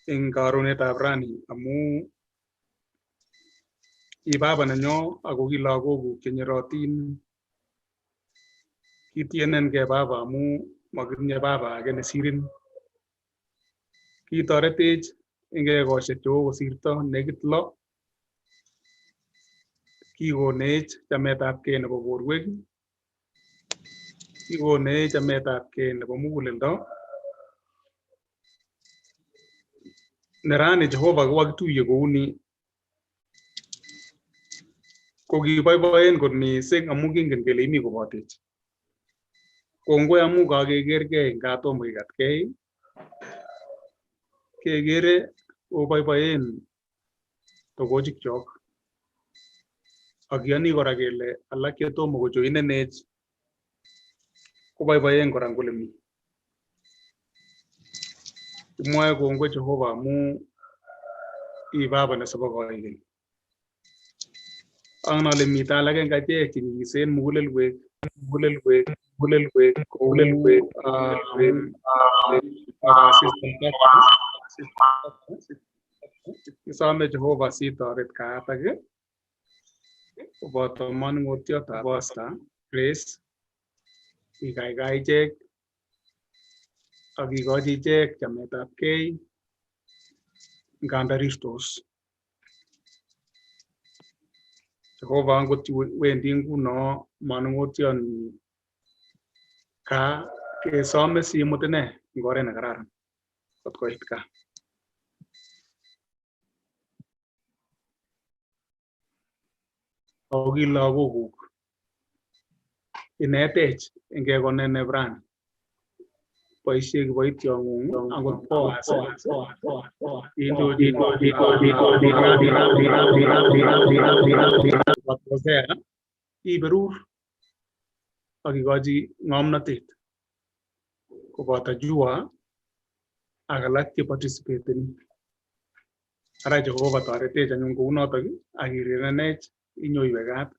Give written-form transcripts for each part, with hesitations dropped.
Eng karonetab rani amu i baba nenyo ako ki lagokuk che nyerotin. Kitienengei baba amu makitinye baba age nesirin. Kitoretech eng ekosiek chekokosirto nekit lo. Kikonech chametabgei nebo borwek, kikonech chametabgei nebo muguleldo. Nerani Jehova kokakituye kouni ko kiboiboen kot mising amu kingen kele imi kobotech. Kongoi amu kakekergei nga tomo kikatkei, kekere oboiboen togochikchok. Akiyoni kora kele alak chetomo kojoinenech koboiboen kora eng ole mi. Kimwoe kongoi Jehova amu i baba nesobo koigeny. Angen ale mitei alak eng achek che nyikisen mugulelwek, mugulelwek, mugulelwek, mugulelwek, Kisome Jehova sitoret kaatak koboto manung'otiotab Pastor Grace ikaikai ichek ak ikochi ichek chametabgei nganda rirtos. Jehova angot wendi nguno manung'otioni kaa kesome simut ine eng oret nekararan kot koit kaa. Ako ki lagokuk inetech eng kekonenep rani. Boisie kiboitiong'ung angot Boaz indochi Hosea iberur ak ikochi ng'omnotet koboto Jua ak alak che participateni. Ara Jehova toretech anyun kounotok ak irirenech inyoiwe kat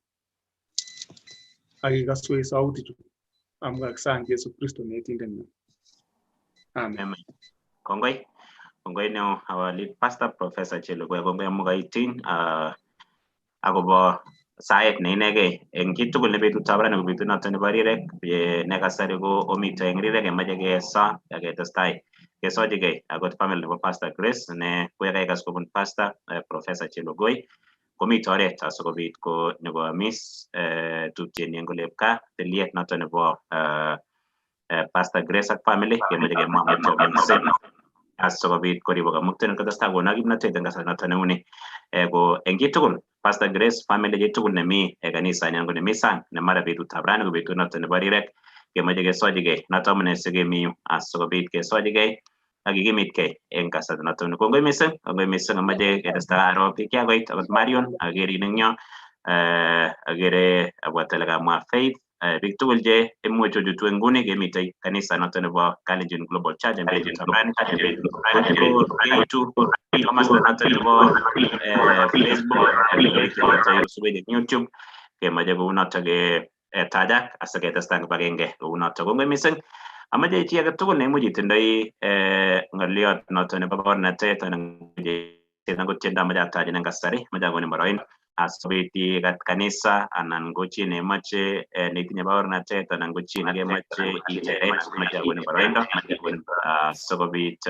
ak ikaswech sautichu amu kakisang Jesu Kristo netindenyo. Amen. Amen. Kongoi. Kongoi neo our lead pastor Professor Chelugui kongoi amu kaitin akobo saet ne inegei eng chitugul ne betutab rani ko betut noto nebo rirek ne kasari ko omito eng rirek kemoche keso ak ketestai kesochigei akot family nebo Pastor Grace ne koyekaikas kobun Pastor Professor Chelugui komite oret asikobit ko nyokoamis tupchenyi eng olep kaa tiliet noto nebo Pastor Grace ak family kemoche kemwa mutyo mising asikobit koribok kamuktaindet kotestai konok kimnatet eng kasarta noto neuni ko eng chitugul Pastor Grace family chitugul nemi kanisa anan ko nemi sang ne mara betutab rani ko betut noto nebo rirek kemoche kesochigei noto amune sikemi yu asikobit kesochigei ak kikimitkei eng kasarta noto ni. Kongoi mising, kongoi mising. Amache ketestai aro biik chakoit akot Marion akerin eng yo, akere abwati ale kamwa Faith, biik tugul che imuch ochutu eng nguni kemitei kanisa noto nebo Kalenjin Global Church eng betutab rani. Keitu komasta noto nebo Facebook, kosubech eng YouTube, kemoche kounoto ke tajak asiketestai kibagenge kounoto. Kongoi mising. Amache chi age tugul neimuch itindoi ng'oliot noto nebo baornatet anan ko tiendo amache atajin eng kasari, amache akonin boroindo asikobit ikat kanisa anan ko chi nemoche netinye baornatet anan ko chi nekemoche iteret, amache akonin boroindo asikobit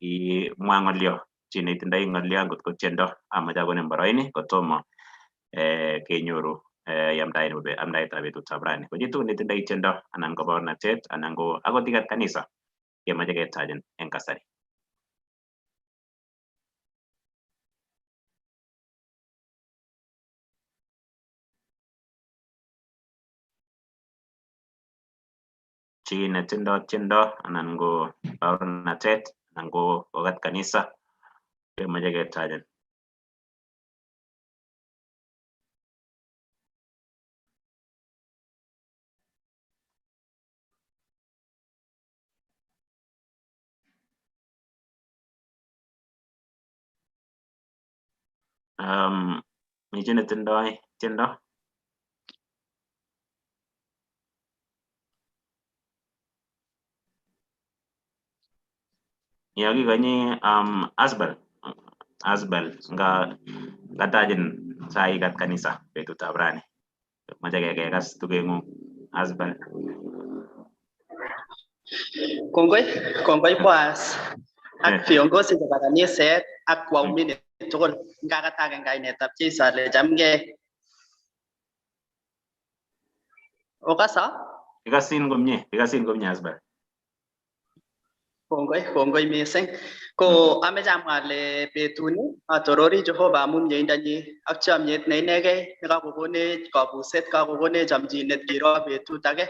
imwa ng'olio chi neitindoi ng'olio ngot ko tiendo amache akonin boroini kotomo kenyoru amdaetab betutab rani. Ko chitugul netindoi tiendo anan ko baornatet anan ko akot ikat kanisa kemoche ketajin eng kasari. Chi netindo tiendo anan ko baornatet anan ko kokat kanisa kemoche ketajin. Mi chi netindoi tiendo? Yo kikonyi Asbel. Asbel nga ngatajin saikat kanisa betutab rani. Mache kekas tugengung Asbel. Kongoi, kongoi Boaz ak viongozi chebo kaniset ak waumini tugul ngakatak eng kainetab Jesu ale chamgei. Okasa? Kikasin komie, kikasin komie Asbel. Kongoi, kongoi mising. Ko ameche amwa ale betuni atorori Jehova amun mieindonyi ak chomyet ne inegei nekakokonech kabuset, kakokonech chomchinet kiro betut age.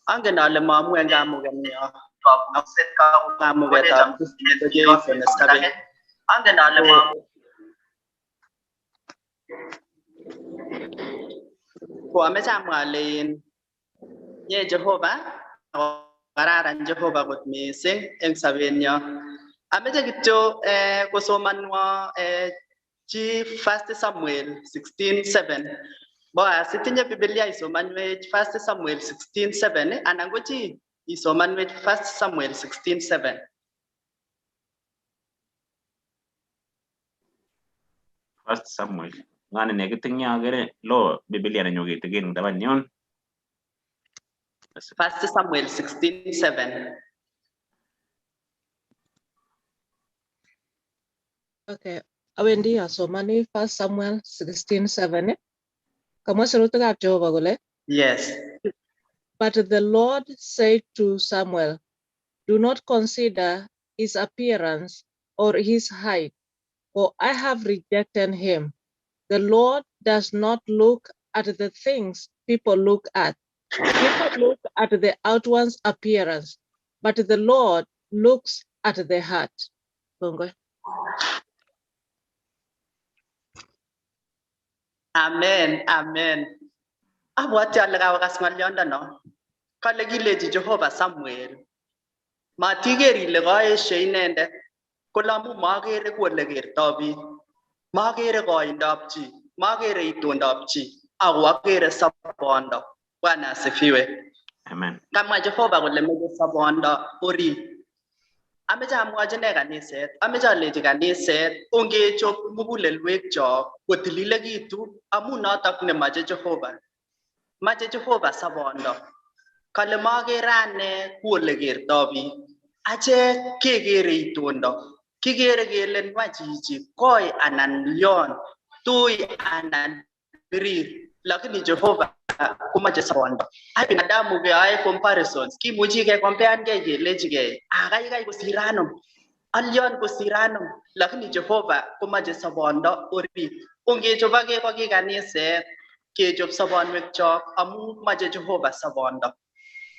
Angen ale maamu eng kamugenyo. Kabuset, kamugetab Kristo Jesu ne sobei. Angen ale maamu. Ko ameche amwa ale nye Jehova, kararan Jehova kot mising eng sobenyo. Ameche kityo kosomanwo chi 1 Samuel 16:7. Boaz, itinye Biblia isomanwech 1 Samuel 16:7 anan ko chi isomanwech 1 Samuel 16:7. 1 Samuel. Ngani nekit eng yo akere lo Biblia nenyu kitikin taban yun. 1 Samuel 16:7. Okay, awendi asomani 1 Samuel 16:7. Kamwa sirutikab Jehova kole, Yes. But the Lord said to Samuel, do not consider his appearance or his height, for I have rejected him. The Lord does not look at the things people look at. People look at the outward appearance, but the Lord looks at the heart. Kongoi. Amen, amen. Abwati ale kawakas ng'oliondono. Kale kilechi Jehova Samuel, matiker ile kaeshe inendet, kole amu makere ku ole kertoi biik. Makere koindab chi, makere itondab chi, ako akere sobondo. Bwana asifiwe. Amen. Kamwa Jehova kole meche sobondo orit. Ameche amwochi ne kaniset, ameche alechi kaniset ongechop mugulelwekchok kotililekitu amu notok nemache Jehova. Mache Jehova sobondo. Kale makere ane ku ole kertoi biik. Achek kekere itondo. Kikere kele nwach chichi koi anan lion, tui anan birir. Lakini Jehova komache sobondo. Ai binadamu keyoe comparisons, kimuchi kekompeangei kelechigei, ah kaikai kosir anom, alion kosir anom, lakini Jehova komache sobondo orit. Ongechopake ko ki kaniset, kechop sobonwekchok amu mache Jehova sobondo.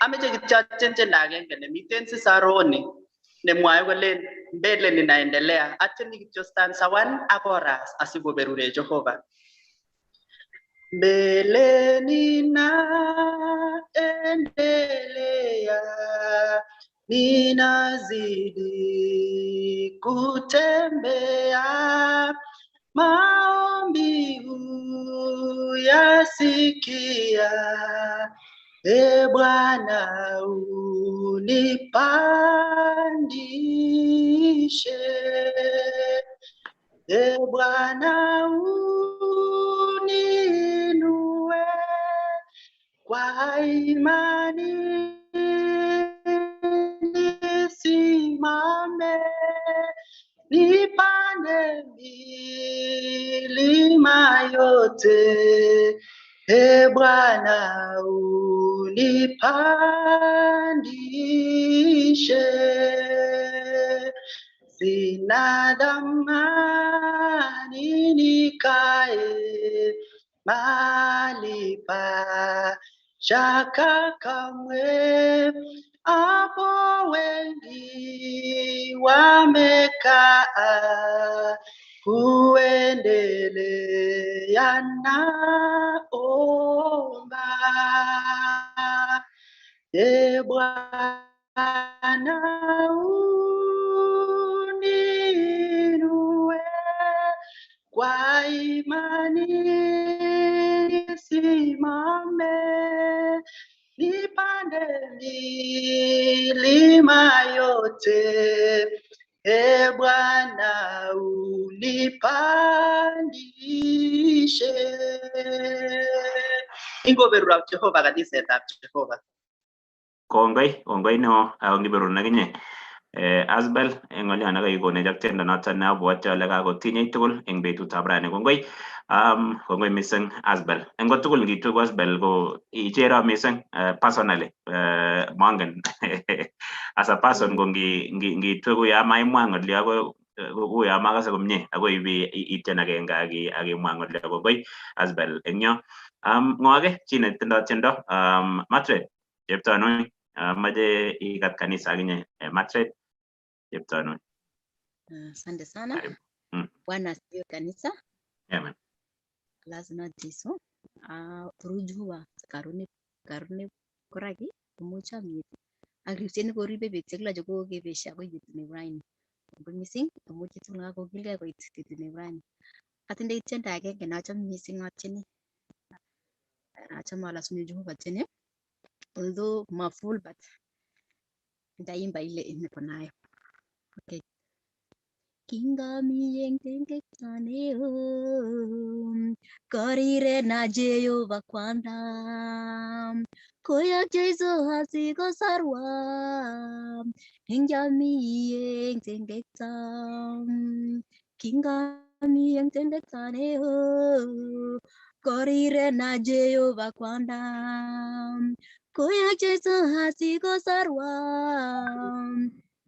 Ameche kityo atyen tiendo agenge nemiten Sisaroni nemwoe kolen mbele ninaendelea. Atyeni kityo stanza 1 ak chorus asikoberurech Jehova. Mbele ninaendelea, ninazidi kutembea, maombi huyasikia, e Bwana unipandishe, e Bwana uninue, kwa imani nisimame, nipande milima yote, e Bwana unipandishe. Sina dhamani nikae mahali pa shaka kamwe, hapo wengi wamekaa kuendelea naomba. E Bwana uninue, kwa imani nisimame, nipande milima yote, E Bwana unipandishe. Ingoberurab Jehova kanisetab Jehova. Kongoi, kongoi neo ako kiberurun akinye. Asbel eng ng'olyon nekaikonech ak tiendo noton ne abwoti ale kakotinyech tugul eng betutab rani. Kongoi. Kongoi mising Asbel. Eng kotugul ngituku Asbel ko ichero mising personally. Mongen as a person ko ngitweku ya maimwa ng'olyo ko uyo makase komie akoi ibi ityen agenge ak imwa ng'olyo. Kongoi Asbel eng yo. Ng'o age chi netindoi tiendo? Matred Cheptanui, amache ikat kanisa akinye. Matred Cheptanui. Asante sana. Karibu. Bwana asifiwe kanisa. Amen. Lazima Jesu. Turujua karune karune koraki imuch amit ak ripset nekoribe betusiek lo chekokebeshe akoi betut nebo raini. Kongoi missing amu chitugul kakokilgei koit betut nebo raini. Atindoi tiendo agenge nochome missing atieni. Achame alasune Jehova tieni. Although ma full, but nitaimba ile niko nayo. Okay. Kingami eng tengekta neo, korire na Jehova kwanda, koyak Jesu asikosarwa, eng kiami eng tengekta. Kingami eng tengekta neo, korire na Jehova kwanda, koyak Jesu asikosarwa,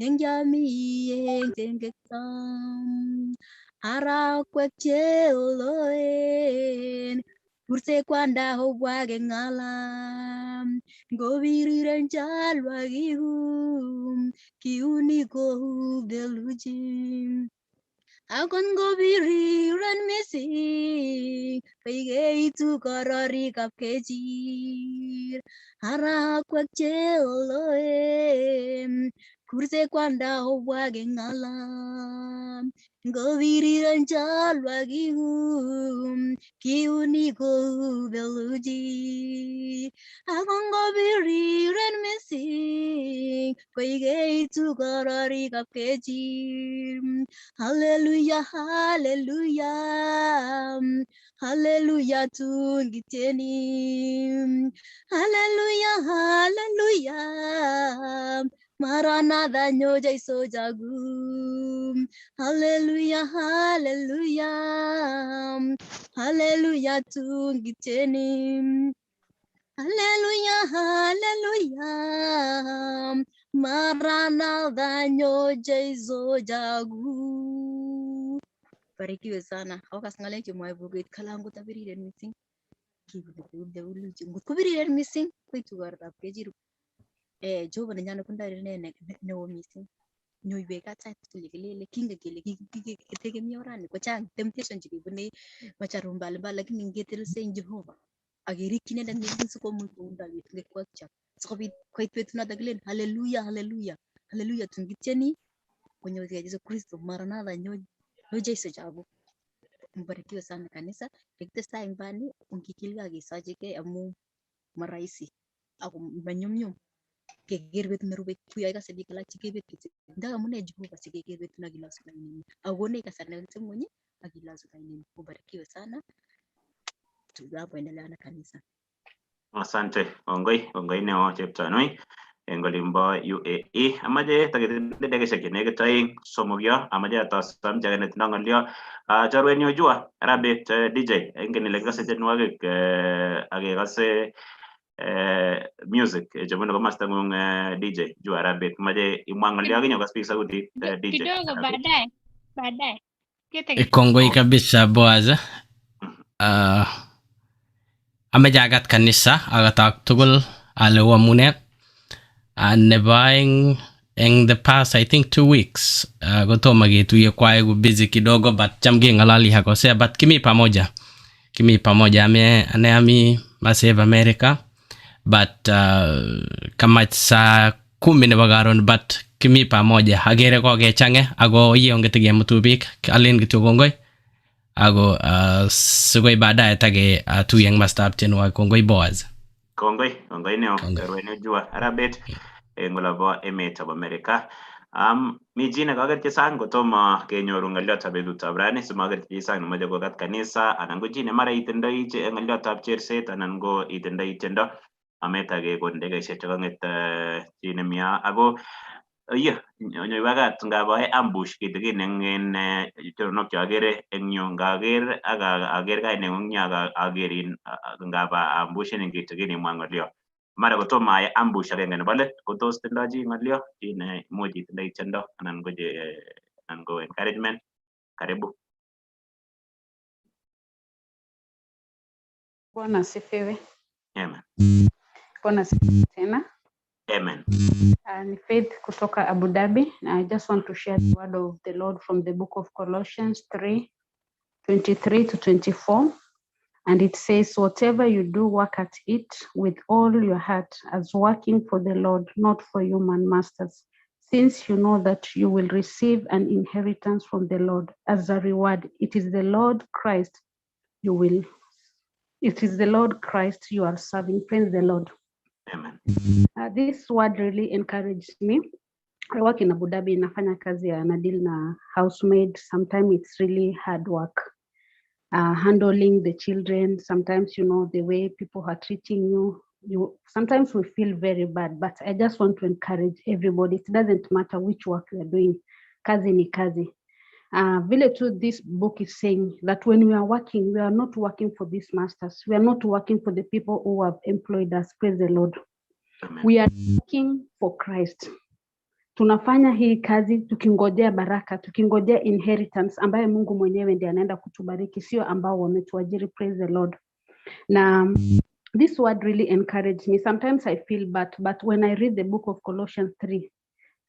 eng kiami eng tengekta. Arakwek cheoloen kurse kwanda obwa keng'alam, ngobiriren chalwagikuk kiuni kou theluji. Akot ngobiriren missing, keikeitu kororikab kechir. Arakwek cheoloen kurse kwanda obwa keng'alam, ngobiriren chalwagikuk kiuni kou theluji. Akot ngobiriren missing, koikeitu kororikab kechir. Hallelujah, hallelujah, hallelujah tun kitieni. Hallelujah, hallelujah, Maranatha nyo Jesu jagu. Hallelujah, hallelujah, hallelujah tun kitieni. Hallelujah, hallelujah, Maranatha nyo Jesu jagu. Barikiwe sana. Awakas ngalek chemwoe bukuit kalangut abiriren missing. Ngot kobiriren missing koitu igortab kechiru. Jehova nenyan kondoi ine neo missing. Nyoiwech kat sait tugul yekilele kingen kele kemi orani kochang temptation chekebune majaribu mbalimbali, lakini ngetelse en Jehova ak kerikyi inendet missing sikomuch koundowech tungwekwak sikobit koit betunoto kilen haleluya, haleluya, haleluya tun kityeni konyorchigei Jesu Kristo. Maranatha nyo nyo Jesu jagu. Mbarikiwe sana kanisa. Kikitestai eng bani ongikilgei ak kesochigei amu marahisi ako manyumnyum keker betut nerube kuyo ikase biik alak chekebet kityo ndo amune Jehova sikeker betut nekilosu kainenyin ako konech kasarta nekakiteb ng'weny ak kilosu kainenyin. Ubarikiwe sana tunapoendelea na kanisa. Asante. Kongoi, kongoi neo Cheptanui eng olimbo UAE. Amache taketindoi dakikaishek chenekit 2 3 yo. Amache atosom chi age netindoi ng'olyo. Chorwenyu Jua Rabbit, DJ, ingen ile kikose tienwogik ak kekose music chebunu komostang'ung. DJ Jua Rabbit, mache imwa ng'olyo akinye kokas biik sautit. DJ Kidogo baadaye, baadaye. Kitegin. Kongoi kabisa Boaz. Ameche akat kanisa akatak tugul ale uamune. Nebo aeng, eng the past, I think, 2 weeks kotomo ketuye kwaeku busy kidogo, but cham keng'ololi akosea, but kimi pamoja, kimi pamoja. Ame ane ami Massive America, but kamach saa 10 nebo karon, but kimi pamoja. Akere kokechange ako iye onge tekemutu biik. Alen kityo kongoi ako sikoi baadaye take tuye eng mastab tienwogik. Kongoi Boaz. Kongoi, kongoi neo Kongoi. Chorwenyu Jua Rabbit eng olobo emetab Amerika. Mi chi nekakerchi sang kotomo kenyoru ng'oliotab betutab rani simakerchi chi sang nemoche kokat kanisa anan ko chi nemara itindoi ng'oliotab cherset anan ko itindoi tiendo ameta kekon dakikaishek chekang'et chi nemia ako iyo nyoiwakat ngap ae ambush kitikin eng en choronok cheakere eng yu ngaker ak aker kaineng'ung yu ak akerin ngap ambushenin kitikin imwa ng'olio mara kotomo ayai ambush agenge nebo let kotos tindoi chi ng'olio chi ne imuch itindoi tiendo anan ko anan ko encouragement karibu. Bwana asifiwe. Amen. Bwana asifiwe tena. Amen. Ni Faith kutoka Abu Dhabi. And I just want to share the word of the Lord from the book of Colossians 3:23 to 24. And it says, whatever you do, work at it with all your heart, as working for the Lord, not for human masters, since you know that you will receive an inheritance from the Lord as a reward. It is the Lord Christ you will. It is the Lord Christ you are serving. Praise the Lord. Amen. This word really encouraged me. I work in Abu Dhabi, nafanya kazi ya nadeal na housemaid. Sometimes it's really hard work. Handling the children, sometimes, you know, the way people are treating you, you sometimes we feel very bad, but I just want to encourage everybody. It doesn't matter which work you are doing. Kazi ni kazi. Vile tu this book is saying that when we are working, we are not working for these masters. We are not working for the people who have employed us. Praise the Lord. Amen. We are working for Christ. Tunafanya hii kazi tukingojea baraka, tukingojea inheritance ambaye Mungu mwenyewe ndiye anaenda kutubariki, sio ambao wametuajiri. Praise the Lord. Na this word really encouraged me. Sometimes I feel bad, but when I read the book of Colossians 3,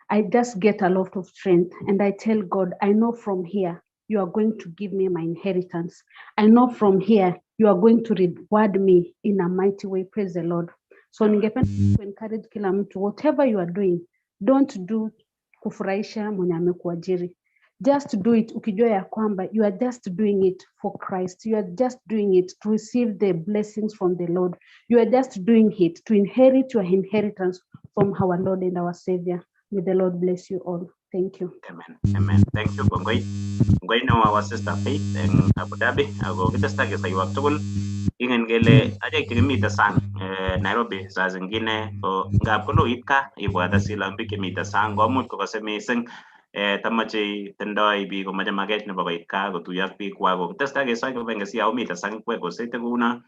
I just get a lot of strength and I tell God, I know from here you are going to give me my inheritance. I know from here you are going to reward me in a mighty way. Praise the Lord. So ningependa ku encourage kila mtu, whatever you are doing, don't do kufurahisha mwenye amekuajiri. Just do it ukijua ya kwamba you are just doing it for Christ. You are just doing it to receive the blessings from the Lord. You are just doing it to inherit your inheritance from our Lord and our Savior. May the Lord bless you all. Thank you. Amen. Amen. Thank you, Kongoi. Kongoi no our sister Faith in Abu Dhabi. Ako kitesta kesaiwak tugul. Ingen kele achek chekimite sang Nairobi saa zingine ko ngap koloit kaa ibwat asilan biik chemite sang komuch kokose missing tamache tindoi biik komoche maket nebo koit kaa kotuiyo ak biikwak ko kitesta kesoi kibagenge si omite sang kwek kosete kouno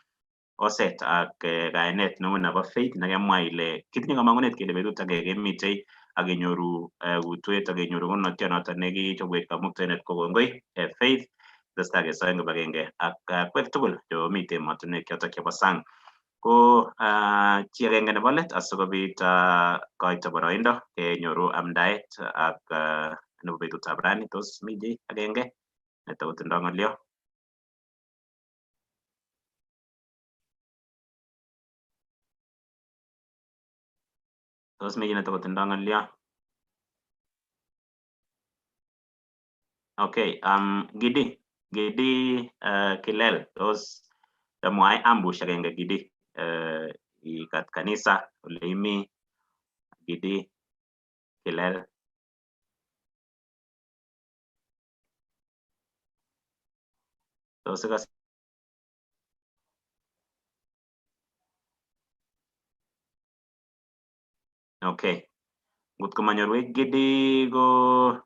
oset ak kayanet neu nebo Faith nekemwa ile kitinye kamang'unet kele betut agenge kemitei ak kenyoru kutwet ak kenyoru konunotiot noton nekichobwech kamuktaindet ko kongoi Faith tesetai kesoi kibagenge ak kwek tugul chemiten emotinwek chotok chebo sang ko chi agenge nebo let asikobit koito boroindo kenyoru amdaet ak nebo betutab rani tos mi chi agenge netokotindoi ng'olio. Tos mi chi netokotindoi ng'olio? Okay, Gidi, Gidi Kilel, tos mwae ambush agenge Gidi ikat kanisa ole imi Gidi Kilel. Tos ikas? Okay. Ngot komanyorwech Gidi ko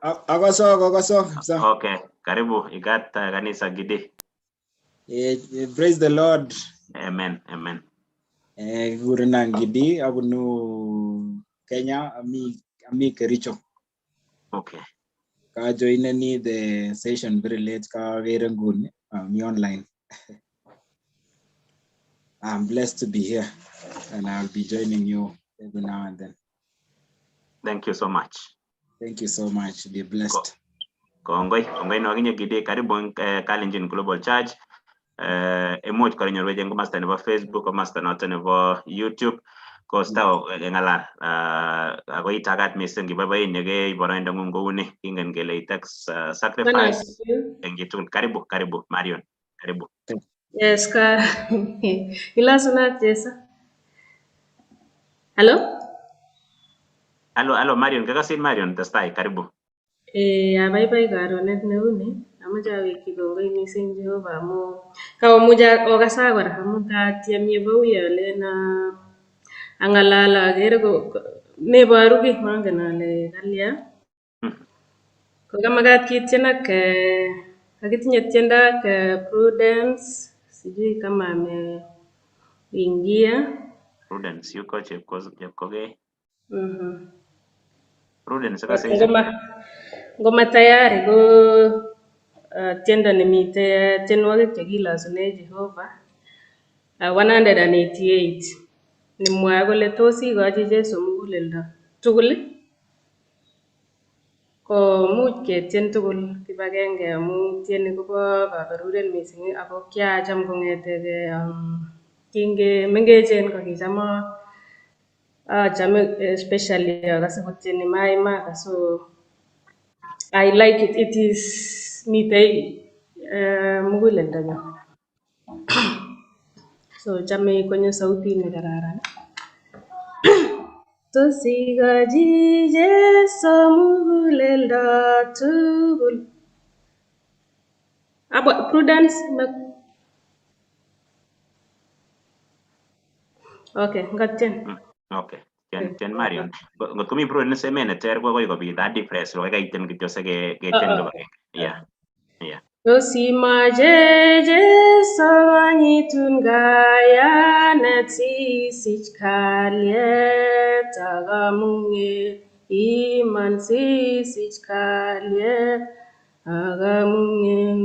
Akosok, akosok kabisa. Okay, karibu ikat kanisa Gidi. Praise the Lord. Amen, amen. Kikurenan Gidi, abunu Kenya, ami Kericho. Okay. Kajoineni the session very late, kakere nguni, ami online. I'm blessed to be here and I'll be joining you every now and then. Thank you so much. Thank you so much. Be blessed. Kongoi, kongoi no akinye Gidi, karibu eng Kalenjin Global Church. Imuch kora inyorwech eng komasta nebo Facebook, komasta noto nebo YouTube. Kosta keng'alal ako itagat missing kiboiboen yekei boroindo ng'ung kouni kingen kele it takes sacrifice eng chitugul. Karibu, karibu Marion, karibu. Yes, ka ilasunat Jesu. Hello? Halo, halo Marion, kakasin Marion, testai, karibu. Abaibai karonet neuni, amoche awekyi kongoi mising Jehova amu kaomuch okasak kora amu katiem yebou alen ang'alal akere meboru kiy, mongen ale kalya. Ko kamakat kityen ak kakitinye tiendo ak Prudence, sijui kama ameingia. Prudence yuko Chepkogei. Prudence ikase ichek? Ngoma tayari ko tiendo nemite tienwogik chekilosune Jehova 188 nemwoe kole tos ikochi Jesu muguleldo tugul ko much ketien tugul kibagenge amu tieni kobo kaberuret mising ako kiacham kong'eteke kingemengechen kokicham achame especially akase kotieni My Mother, so I like it. It is mitei muguleldonyu. So chame konyo sautit nekararan. Tos ikochi Jesu muguleldo tugul. Abwa Prudence. Okay, ngatien. Okay. Tien Marion. Ngot komi Prudence emet neter ko akoi kobit a difference ko kaikai itien kityo siketien kibagenge. Yeah. Yeah. Tos imoche Jesu konyitun kayanet sisich kalyet ak kamung'et iman sisich kalyet ak kamung'et.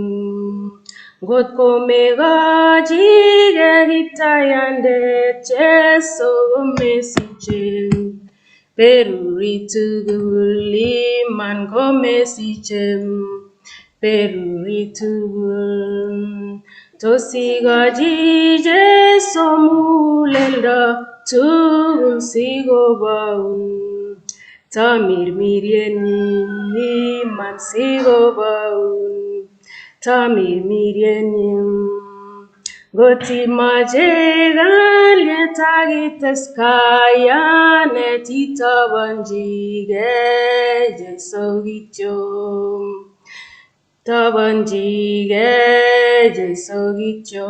Ngot komekochige Kiptaiyandet Jesu komesiche beruri tugul iman komesiche beruri tugul. Tos ikochi Jesu muguleldo tugul sikoboun tamirmiryenyi iman sikoboun tamirmiryenyi. Ngot imoche kalyet ak ites kayanet itobonchigei Jesu kityo. Tobonchigei Jesu kityo.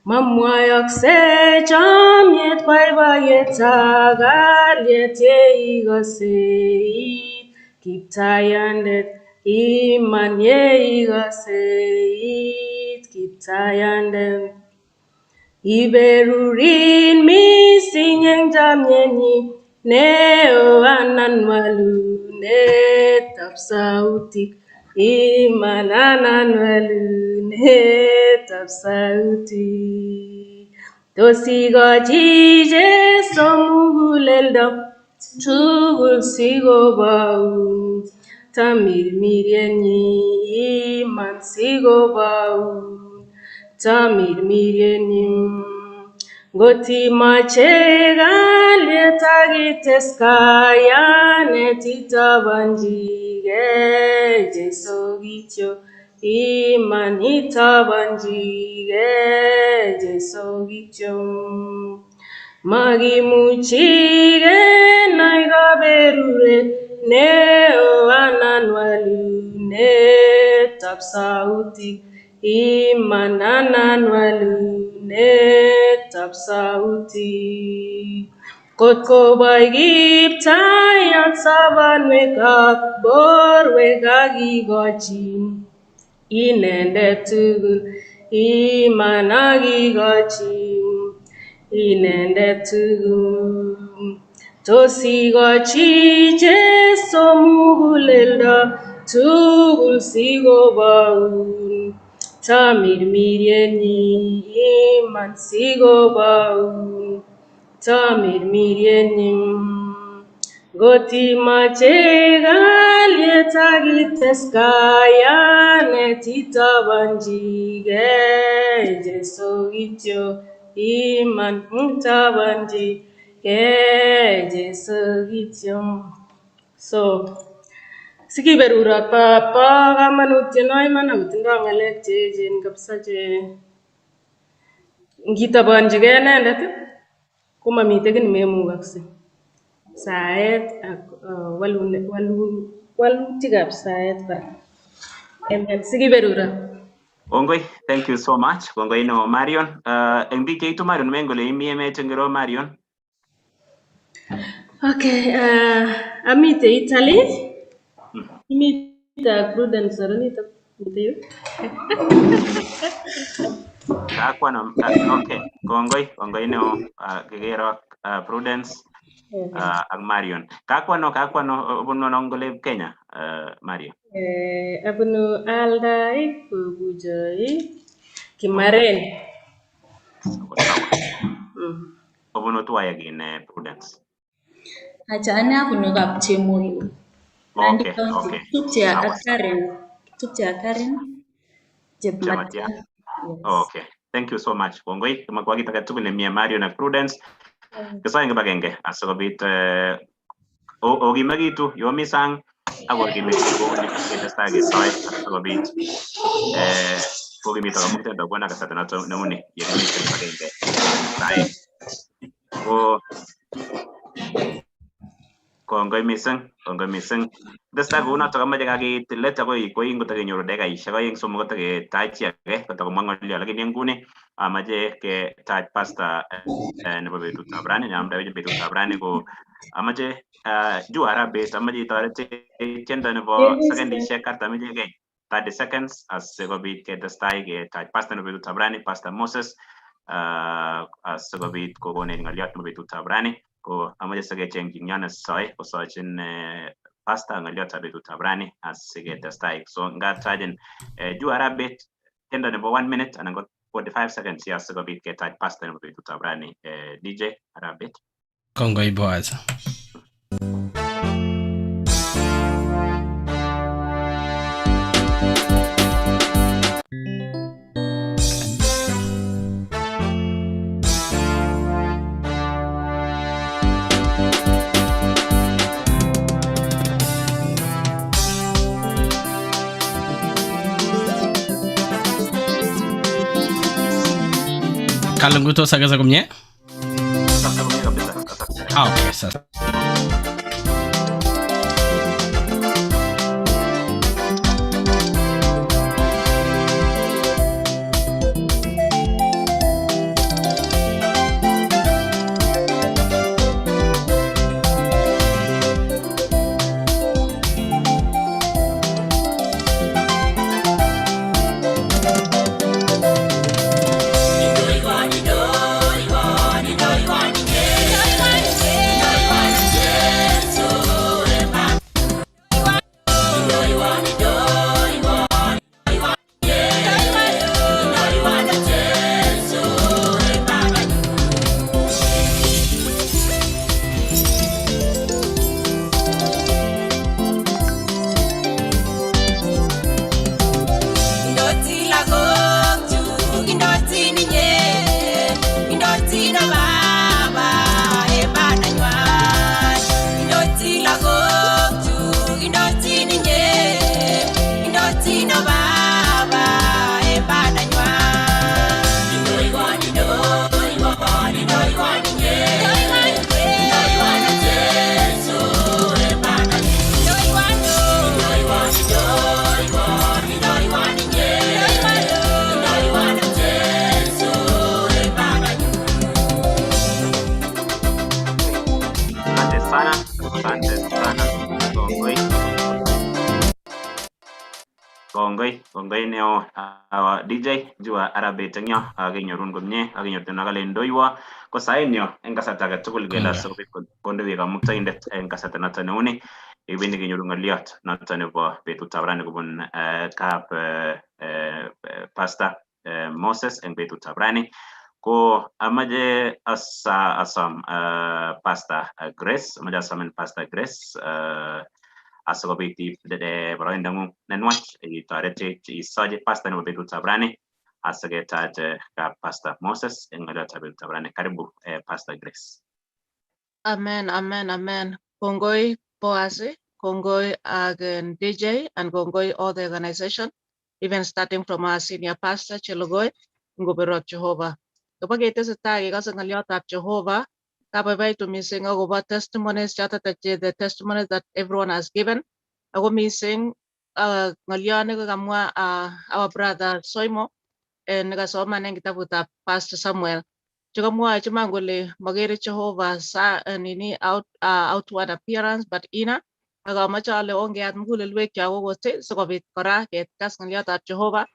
Mamwoyokse chomyet boiboiyet ak kalyet yeikose it Kiptaiyandet iman yeikose it Kiptaiyandet. Iberurin mising eng chamyenyi neo anan walunetab sautik iman anan walunetab sautik. Tos ikochi Jesu muguleldo tugul sikoboun tamirmiryenyi iman sikoboun tamirmiryenyi. Ngot imoche kalyet ak ites kayanet itobonchigei Jesu kityo iman itobonchigei Jesu kityo. Makimuchi kenai kaberuret neo anan walunetab sautik iman anan walunetab sautik. Kot koboi Kiptayat sobonwek ak borwek ak ikochi inendet tugul iman ak ikochi inendet tugul. Tos ikochi Jesu muguleldo tugul sikoboun tamirmiryenyi iman sikoboun tamirmiryenyi. Ngot imoche kalyet ak ites kayanet itobonchigei Jesu kityo iman itobonchigei Jesu kityo. So sikiberurok bo komonut tieno iman akotindoi ng'alek cheechen kabisa che ngitobonchigei inendet komamiten kiy nememukokse. Saet ak walutikab saet kora. Amen. Sikiberuro. Kongoi, thank you so much. Kongoi neo Marion. Eng biik cheitu Marion, mengen kole imi emet ngiro Marion? Okay, amite Italy. Imite ak Prudence Aronito. Mite yu. Kakwano, okay. Kongoi, kongoi neo kikero Prudence ak Marion. Kakwano, obunu ano kole Kenya, Marion? Abunu Aldai, Kobujoi, Kimaren. Sawa sawa. Obunu tuwai agin Prudence. Acha ane abunu Kapchemoyo. Nandi Okay, County. okay. Tupche ak Sawa sawa. Karen. Tupche ak Karen Chematia. Chepmatia. Yes. Okay. Thank you so much. Kongoi, kimakwa kit age tugul nemie Marion ak Prudence. Kisoe kibagenge asikobit okimekitu yomi sang ak okimekitu kouni ketestai kesoe asikobit kokimit Kamuktaindet Bwana kasarta noto neuni yekimiten kibagenge saet. Ko kongoi mising, kongoi mising. Tesetai kounotok amoche kakeit let akoi koi ngotakenyoru dakikaishek oeng somok kotaketach chi age kotakomwa ng'olyo lakini eng nguni amache ketach pastor nebo betutab rani neamdawech betutab rani ko amache juu arabet amache itoretech tiendo nebo sekendishek artam ichegei 30 seconds asikobit ketestai ketach pastor nebo betutab rani Pastor Moses asikobit kokonech ng'olyot nebo betutab rani ko amache sikecheng chingyo nesoe kosochin pastor ng'olyotab betutab rani asiketestai. So ngatachin juu arabet tiendo nebo 1 minute anan ko 45 seconds ya asikobit ketach pastor nebo betutab rani DJ Arabet. Kongoi Boaz. Kalunguto sakasa komie? Sasa komie kabisa. Sasa. Ah, okay, sasa. Asante sana, asante sana. Kongoi. Kongoi, kongoi neo DJ jua arabet eng yo akenyorun komie akenyorun akale ndoiwo ko sain yo eng kasarta age tugul kele Kongoi. asikobit kondowek kamuktaindet eng kasarta noto neuni iwendi kenyoru ng'oliot noto nebo betutab rani kobun kap Pastor Moses eng betutab rani ko amache asom Pastor Grace, amache asomin Pastor Grace asikobit iib boroindong'ung nenwach itoretech isochi pastor nebo betutab rani asiketach kap Pastor Moses eng ng'oliotab betutab rani. Karibu Pastor Grace. Amen, amen, amen. Kongoi Boazi, Kongoi again DJ, and Kongoi all the organization, even starting from our senior pastor, Chelogoi, Ngoberot Jehovah. Kapa ketesetai kekase ng'oliotab Jehovah, Kabaibaitu mising akobo testimonies choton che the testimonies that everyone has given. Ako mising ng'olyo nekokamwa our brother Soimo nekasoman en kitabutab Pastor Samuel. Chekamwoe iman kole makere Jehovah sa nini out outward appearance but inner. Ak amache ale ongeyat mugulelwekyok okot sikobit kora kekas ng'olyotab Jehovah.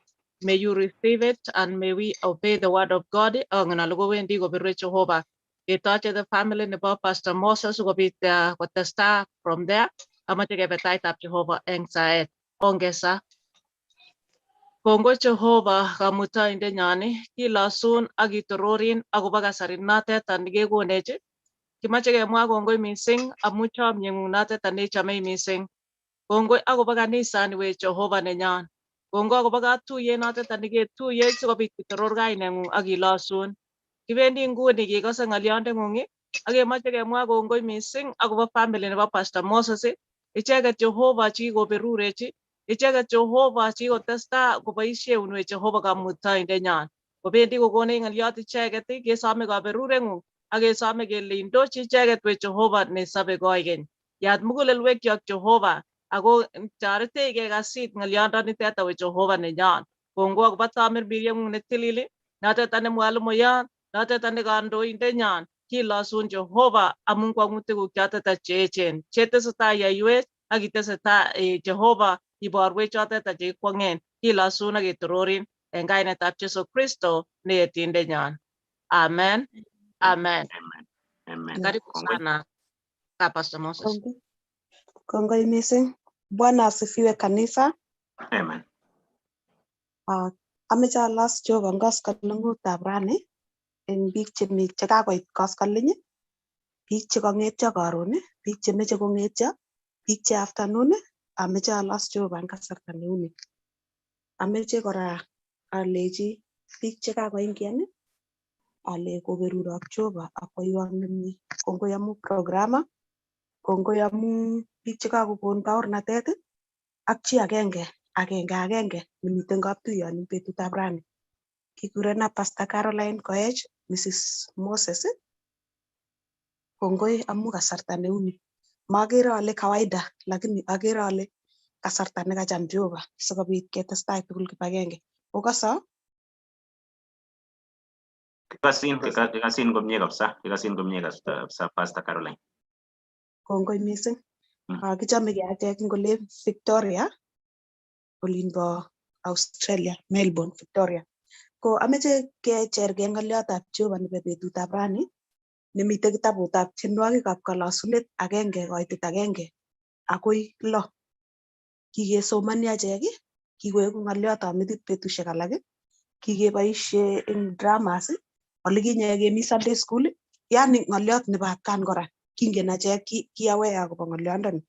May you receive it and may we obey the word of God. Angen ale kowendi kobirwech Jehovah. Ketoche the family nebo Pastor Moses sikobit kotesta from there. Amache kebe taitab Jehovah eng saet. Ongesa. Kongoi Jehovah Kamuktaindenyon, kilosun ak kitororin akobo kasarinotet nekekonech. Kimoche kemwa kongoi mising amu chomyeng'ung notet neichomei mising. Kongoi akobo kanisani we Jehovah nenyon. Kongoi akobo katuyet notet neketuyech sikobit kitoror kaineng'ung ak kilosun. Kibendi nguni kekose ng'olyondeng'ung ak kemoche kemwa kongoi mising akobo family nebo Pastor Moses. Icheket Jehovah chekikoberurech, icheket Jehovah chekikotesta koboisieun we Jehovah Kamuktaindenyon. Kobendi kokonech ng'olyot icheket, kesome kaberureng'ung ak kesome kele indochi icheket we Jehovah nesobe koikeny. Yat mugulelwekyok Jehovah ako toretech kekasit ng'olyondonitet we Jehovah nenyon. Kongoi akobo tamirmirieng'ung netilil, notet ne mwalimuyon, notet ne kandoindenyon. Kilosun Jehovah amun kwang'utikuk chotet che echen chetesetai yaiwech ak itesetai Jehovah iborwech chotet chekikwong'en. Kilosun ak ketororin en kainetab Jesu Kristo neyetindenyon. Amen. Amen. Amen. Amen. Karibu Kongoi. Sana ka Pastor Moses. Kongoi. Kongoi mising. Bwana asifiwe kanisa. Amen. Ameche alos Jehova en koskoleng'utab rani en biik chemi chekakoit koskoleng, biik chekong'etyo karon, biik chemeche kong'etyo, biik che afternoon, ameche alos Jehova en kasarta neuni. Ameche kora alechi biik chekakoingian ale koberurok Jehova ak koiwak nemie. Kongoi amu programa, kongoi amu biik chekakokon baornatet ak chi agenge agenge agenge nemiten kaptuyoni betutab rani. Kikurena Pastor Caroline Koech, Mrs. Moses. Kongoi amu kasarta neuni. Makere ale kawaida, lakini akere ale kasarta nekacham Jehova sikobit ketestai tugul kipagenge. Okoso? Kikasin, kikasin komie kabisa, kikasin komie kabisa Pastor Caroline. Kongoi mising. Kichomegei achek eng olin Victoria, olinbo Australia, Melbourne, Victoria. Ko ameche kechergei ng'oliotab Jehova nebo betutab rani nemite kitabutab tienwogikab kalosunet 1:1 akoi 6. Kikesomoni achek, kikoeku ng'oliotab metit betusiek alak, kikeboisie eng dramas, olikinye kemi Sunday school, yani ng'oliot nebo atkan kora. Kingen achek ki aware akobo ng'oliondoni.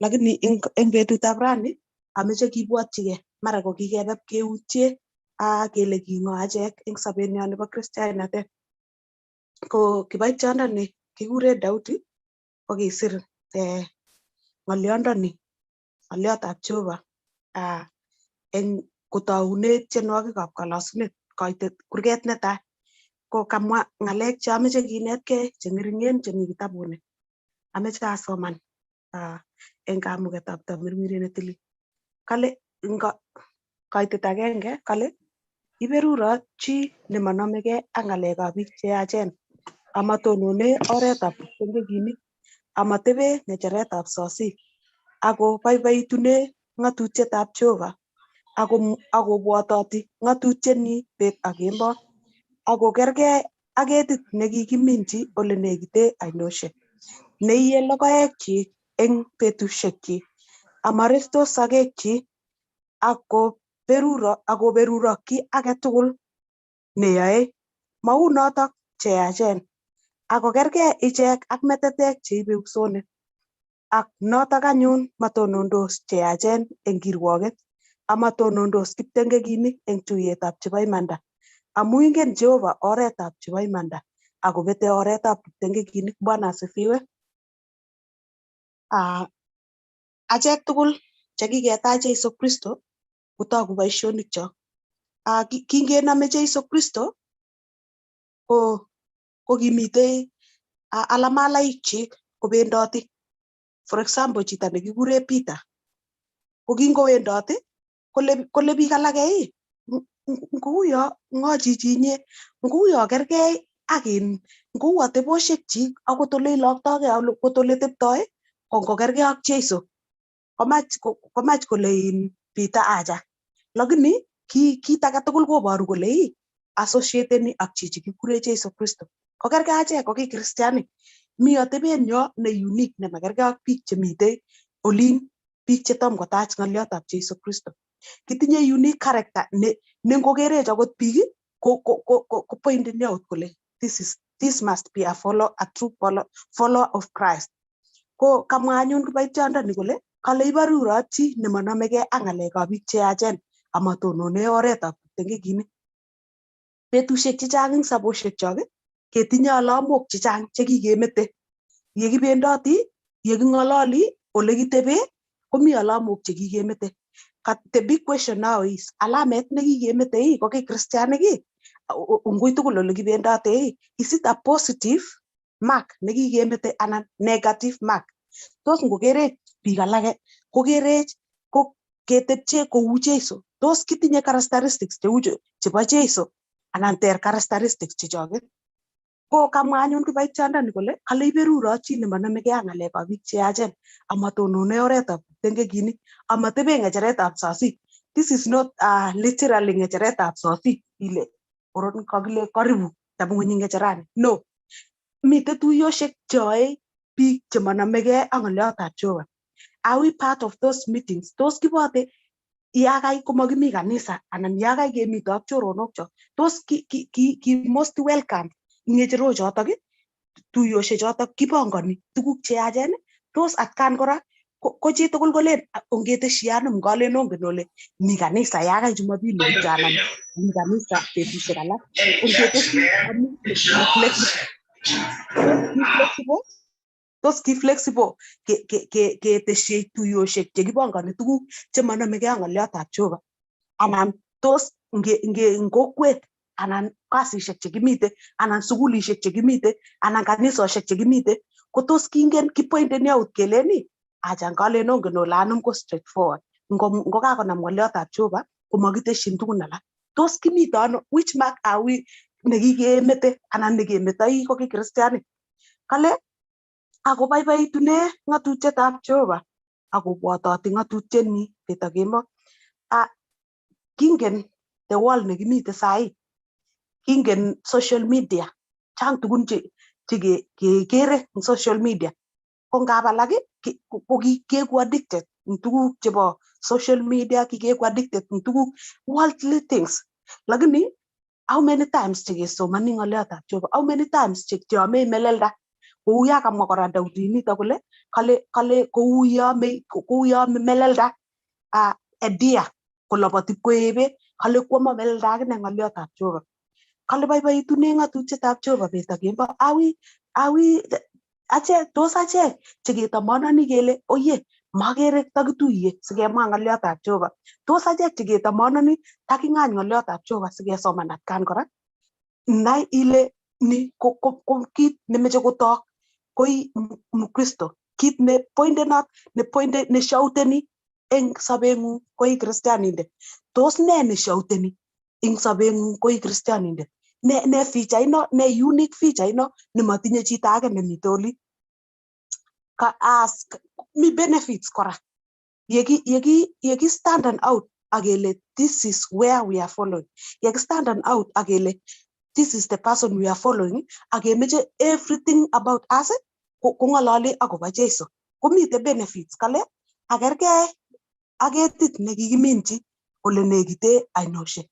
Lakini eng betutab rani, ameche kibwotyigei mara ko kikebe keutye ak kele king'o achek eng sobenyo nebo kristiainatet. Ko kiboitiondoni kikure Daudi kokisir ng'oliondoni, ng'oliotab Jehova eng kotoune tienwogikab kalosunet koitet kurget netai. Ko kamwa ng'alek cheameche kinetkei cheng'ering'en chemi kitabuni. Ameche asoman eng kamuketab tamirmiriet netilil. Kale eng koitet 1 kale iberurot chi nemonomegei ak ng'alekab biik cheyachen, amatonone oretab kiptengekinik, amatebe ng'echeretab sosik, ako boiboitune ng'atutietab Jehova, ako akobwototi ng'atutienyi bet ak kemboi, ako kerkei ak ketit nekikiminchi ole nekite ainosiek, neiye logoekchik eng betusiekyik, amarestos sokekchik, ako akoberurok kiy age tugul neyoe. Mau notok cheyachen, ako kerkei ichek ak metetek cheibe usonet. Ak notok anyun matonondos cheyachen eng kirwoket, amatonondos kiptengekinik eng tuiyetab chebo imanda. Amu ingen Jehova oretab chebo imanda, akobete oretab kiptengekinik. Bwana asifiwe. Achek tugul chekiketach Jesu Kristo kotogu boisionikchok. Kingenome Jesu Kristo ko kimitei Alamalaik chik kobendoti. For example, chito nekikure Peter ko kingowendoti kole biik alake, "Ii, ngouyo ng'o chichi inye? Ngouyo kergei ak in ngou atebosiek chik, akot ole iloktogei, akot ole teptoi ko ngokergei ak Jesu." Komach kole in Peter acha, lakini ki kit age tugul koboru kole ii associateni ak chichi kikure Jesu Kristo. Kokergei achek ko ki kristianik, mi atebenyo ne unique nemakergei ak biik chemitei olin, biik chetom kotach ng'oliotab Jesu Kristo. Kitinye unique character ne ngokerech akot biik ko pointeni out kole this must be a true follower of Christ. Ko kamwa anyun kiboitiondoni kole kale iborurot chi nemonomegei ak ng'alekab biik cheyachen amatonone oretab kipteng'ekinik. Betusiek chechang eng sobosiekchok ketinye alamok chechang chekikemete. Yekibendoti, yeking'ololi, ole kitebe, komi alamok chekikemete. The big question now is, alamet nekikemete ii ko ki kristianik ii ungui tugul ole kibendote ii, is it a positive mark nekikemete anan negative mark? Tos ngokerech biik alake kokerech ko ketepche kou Jesu? Tos kitinye characteristics cheu chebo Jesu anan ter characteristics chechoket? Ko kamwa anyun kiboitiondoni kole kale iberurot chi nemonomegei ak ng'alekab biik cheyachen amatonone oretab kipteng'ekinik, amatebe ng'echeretab sosik. This is not literally ng'echeretab sosik ile koron kakile karibu tabung'unyi ng'echerani. No, mitei tuiyoshek cheyoe biik chemonomegei ak ng'oliotab Jehova. Are we part of those meetings? Tos kibote yakai komakimi kanisa anan yakai kemito ak choronok chok? Tos ki most welcome ng'echerok chotok, tuiyoshek chotok kipongoni tuguk cheyachen? Tos atkan kora ko chitugul kolen, "Ongeteshi anum ngalen ongen ole mi kanisa yakai Jumapili kityo anan mi kanisa betusiek alak, ongeteshi amu flexible." Tos ki flexible keteshi tuiyoshek chekipongoni tuguk chemonomegei ak ng'oliotab Jehova? Anan tos nge eng kokwet anan kasisiek chekimite anan sukulishek chekimite anan kanisosiek chekimite, ko tos kingen kipointeni out kelen ii acha ngalen ongen ole anum ko straight forward, ngokakonam ng'oliotab Jehova komakiteshin tugun alak? Tos kimito ano? Which mark are we nekikemete anan nekemetoi ko ki kristianik? Kale akobaibaitu ne ng'atutietab Jehova akobwototi ng'atutienyi bet ak kemboi. Kingen the world nekimite sahi, kingen social media, chang tugun che kekere eng social media. Ko ngap alak ko keku addicted eng tuguk chebo social media, kikeku addicted eng tuguk worldly things. Lakini how many times chekesomoni ng'oliotab Jehova? How many times cheame melelda? Kou ya kamwa kora Daudi nito kole kale kou yo ame melelda a deer koloboti koebe, kale kwama melelda akine ng'oliotab Jehova. Kale boiboitune ng'atutietab Jehova bet ak kemboi. Awi achek, tos achek cheketomononi kele oye makere takituiye sikemwa ng'oliotab Jehova? Tos achek cheketomononi taking'any ng'oliotab Jehova sikesoman atkan kora? Nai ile ni ko kit nemeche kotok koi mkristo, kit ne pointenot ne pointe ne shouteni eng sobeng'ung koi kristianindet. Tos ne ne shouteni eng sobeng'ung koi kristianindet? Ne feature ino, ne unique feature ino nemotinye chito age nemite oli? Ka ask mi benefits kora yeki stand out akele this is where we are following, yeki stand out akele this is the person we are following, akemeche everything about us kong'ololi akobo Jesu, komite benefits. Kale akerkei ak ketit nekikiminchi ole nekite ainoshek,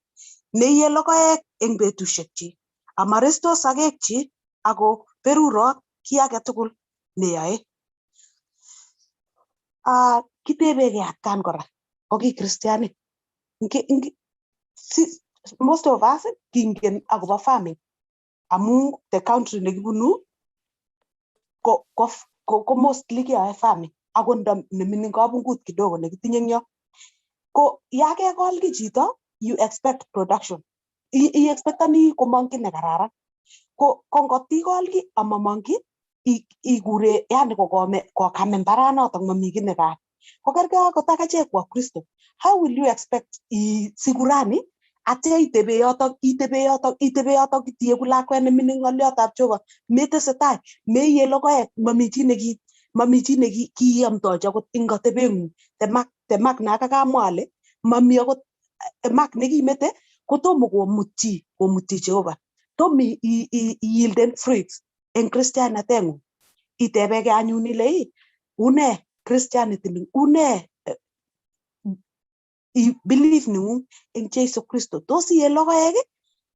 neiye logoek eng betusiekchik, amarestos sokekchik, ako berurot kiy age tugul neyoe. Kitebekei atkan kora ko ki kristianik. Most of us kingen akobo farming amu the country nekibunu ko mostly keyoe farming, akot ndo nemining kabungut kidogo nekitinye eng yo. Ko ya kekol kiy chito, you expect production, i expectani komong kiy nekararan. Ko ngotikol kiy amamong kiy. Ikure yani kokome kokame mbaranotok mami kiy nekaam. Kokerkei akot ak achek Wakristo. How will you expect isiku rani atya itebe yotok, itebe yotok, itebe yotok, itieku lakwet nemining ng'oliotab Jehova, metesetai, meiye logoek, mami chi neki mami chi nekiamtochi akot eng atebeng'ung. Temak temak nakakamwa ale mami akot mark nekimete kotomo komut chi komutyi Jehova. Tom i-yielden fruits eng Christianiteng'ung. Itebeke anyun ile ii une Christianity ni, une belief neng'ung eng Jesu Kristo. Tos iye logoek,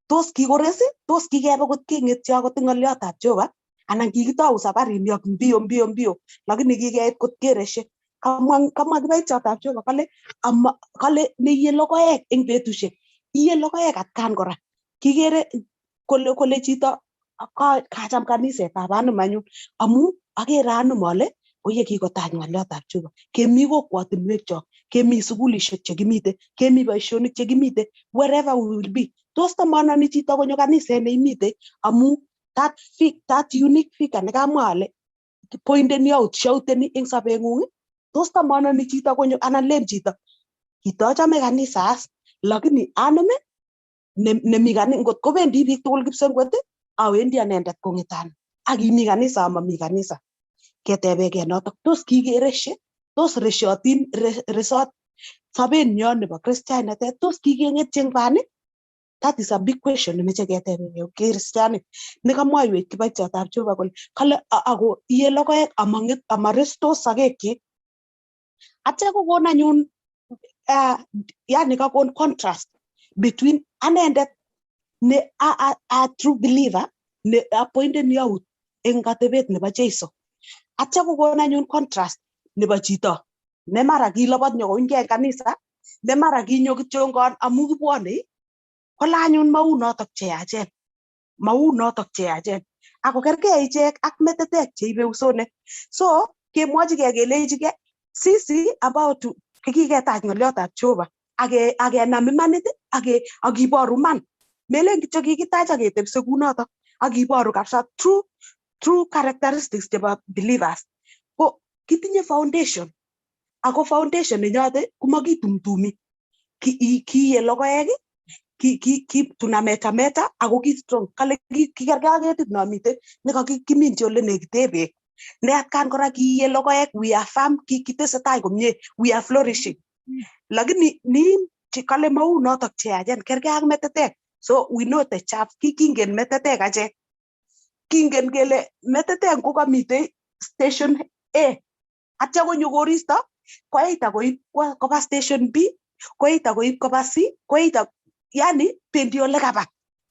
tos kikores, tos kikebe kot keng'etyo akot eng ng'oliotab Jehova, anan kikitou safarini ak mbio mbio mbio, lakini kikeit kot kereshe. Kamwa kiboityotab Jehova kale ama kale neiye logoek eng betusiek, iye logoek atkan kora. Kikere kole chito kacham kanisetab anum anyun amu akere anum ale oye kikotach ng'oliotab Jehova. Kemi kokwotinwek chok, kemi sukulishek chekimite, kemi boisionik chekimite, wherever we will be. Tos tamanani chito konyo kaniset neimite amu that unique figure nekamwa ale pointeni out, shouteni eng sobeng'ung. Tos tamanani chito konyo anan len chito kitochome kanisa as lakini anum nemi ngot kobendi biik tugul Kipsengwet awendi anendet kong'etan ak imi kanisa amami kanisa. Ketebekee notok, tos kikereshe, tos reshotin resot sobenyon nebo Christianitet, tos kikeng'etyi eng bani? That is a big question nemeche ketebekee Christianik. Nekamwoiwech kiboityotab Jehova kole kale ako iye logoek amang'et amarestos sokekyik. Atya kokon anyun yani kakon contrast between anendet ne a true believer ne appointed out eng atebet nebo Jesu. Atya kokon anyun contrast nebo chito ne mara kilobot nyokounkei en kanisa, ne mara kinyo kityongon amu kibwonei, kole anyun mau notok cheyachen, mau notok cheyachen. Ako kerkei ichek ak metetek cheibe usonet. So kemwochigei kelechigei sisi about to kiketach ng'oliotab Jehova akenam imanit akiboru iman. Melen kityo kikitach aketepse kunotok akiboru kabisa true characteristics chebo believers. Ko kitinye foundation ako foundation nenyote komakitumtumi. Kiiye logoek, ki tunametameta ako ki strong. Kale kikerkei ak ketit nomite nekakiminchi ole nekite beek. Ne atkan kora kiiye logoek, we are firm, kitesetai komie, we are flourishing. Lakini nin kale mau notok cheyachen kerkei ak metetek. So we know the chaff, kingen metetek achek. Kingen kele metetek kokamitei station A. Atya konyo koristo koita koib koba station B, koita koib koba C, koita yani bendi ole kaba.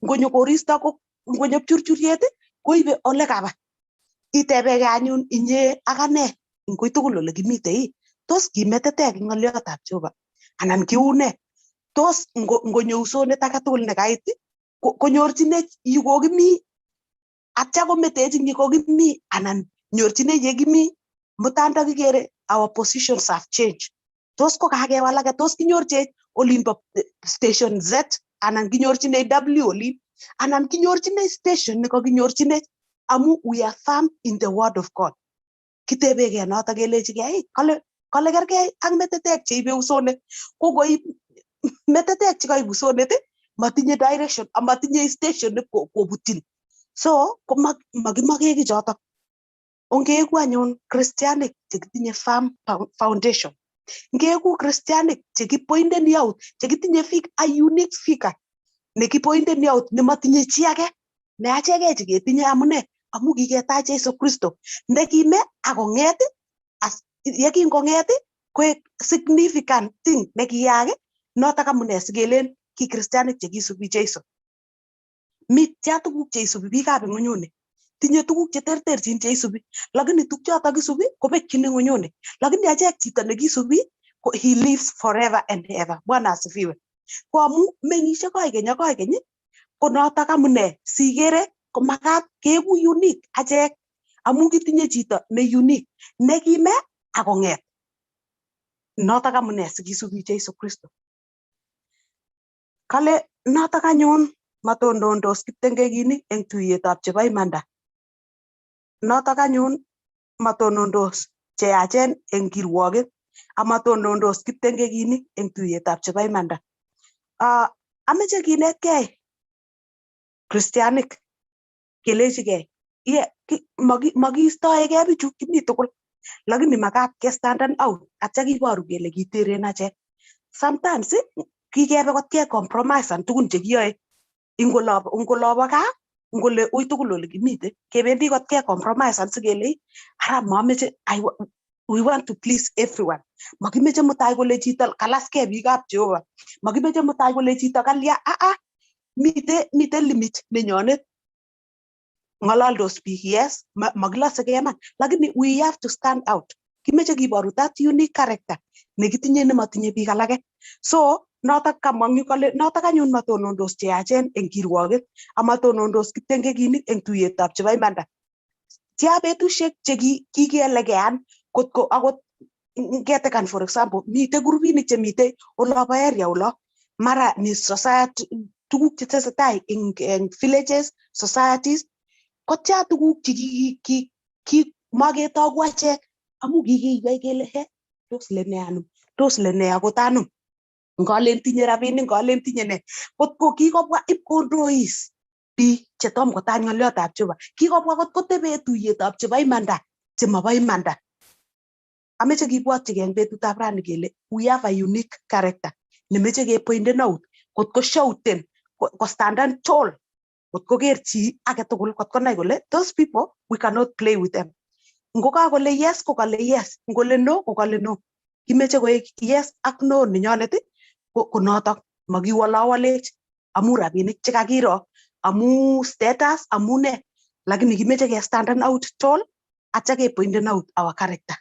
Ngonyo koristo ko ngonyo pchurchuriet koibe ole kaba. Itebeke anyun inye ak ane eng tugul ole kimitei, tos kimetetek eng ng'oliotab Jehova anan kiune? Tos ngonyo usonet age tugul nekait konyorchinech yu kokimi atya kometech eng yu kokimi anan nyorchinech yekimi mutanda kikere our positions have changed. Tos ko kakewalake, tos kinyorchech olimbo station Z anan kinyorchinech W olin anan kinyorchinech station nekakinyorchinech amu we are firm in the word of God. Kitebekee notok kelechigei kale kerkei ak metetek cheibe usonet. Kokoib metetek chekaib usonet matinye direction amatinye station kobutyin. So ko makimoke kichotok. Ongeku anyun Christianik chekitinye firm foundation. Ngeku Christianik chekipointeni out, chekitinye a unique figure nekipointeni out nematinye chi age, ne achekee cheketinye amune amu kiketach Jesu Kristo nekime akong'et yekingong'et koek significant thing nekiyaak notok amune sikelen ki Christianik chekisubi Jesu. Mitya tuguk cheisubi biikab ng'unyuni. Tinye tuguk cheterterchin cheisubi, lakini tukchotok isubi kobekyin ng'unyuni. Lakini achek chito nekisubi ko he lives forever and ever. Bwana asifiwe. Ko amu meng'ishe koikeny ak koikeny ko notok amune sikere komakat keeku unique achek amu kitinye chito ne unique nekime akong'et. Notok amune sikisubi Jesu Kristo. Kale notok anyun matonondos kiptengekinik eng tuiyetab chebo imanda. Notok anyun matonondos cheyachen eng kirwoket amatonondos kiptengekinik eng tuiyetab chebo imanda. Ameche kinetkei kristianik kelechigei makiistoegei bichu kimi tugul lakini makat kestandan out atya kiboru kele kiteren achek. Sometimes kikebe kot kecompromisan tugun chekiyoe ingolobo gaa ngole ui tugul ole kimite kebendi kot kecompromisan sikele ara mameche we want to please everyone. Makimeche mutai kole chito kalaskei biikab Jehova, makimeche mutai kole chito kalya. Aa, mite limit nenyonet ng'ololdos biik. Yes, makilosekei iman, lakini we have to stand out. Kimeche kiboru that unique character nekitinye nematinye biik alake. So notok kamwa eng yu kole notok anyun matonondos cheyachen eng kirwoket amatonondos kiptengekinik eng tuiyetab chebo imanda. Tia betusiek che kikielekean kotko akot ngetekan, for example, mite grupinik chemite olobo area olo mara ni society tuguk chetesetai eng villages societies kotia tuguk che ki maketoku achek amu kikiywei kele he tos lene anum, tos lene akot anum, ngolen tinye rabinik, ngolen tinye ne. Kotko kikobwa ipkondois biik chetom kotach ng'oliotab Jehova, kikobwa kot kotebe tuiyetab chebo imanda chemobo imanda. Ameche kibwotchigei eng betutab rani kele we have a unique character nemeche kepointen out kot ko shouten ko standan tall kot koker chi age tugul kot konai kole those people we cannot play with them. Ngo kakole yes ko kale yes, ngole no ko kale no. Kimeche koek yes ak no nenyonet ko notok makiwalawalech amu rabinik chekakiro amu status amu ne, lakini kimeche ke standan out tall atya kepointen out our character.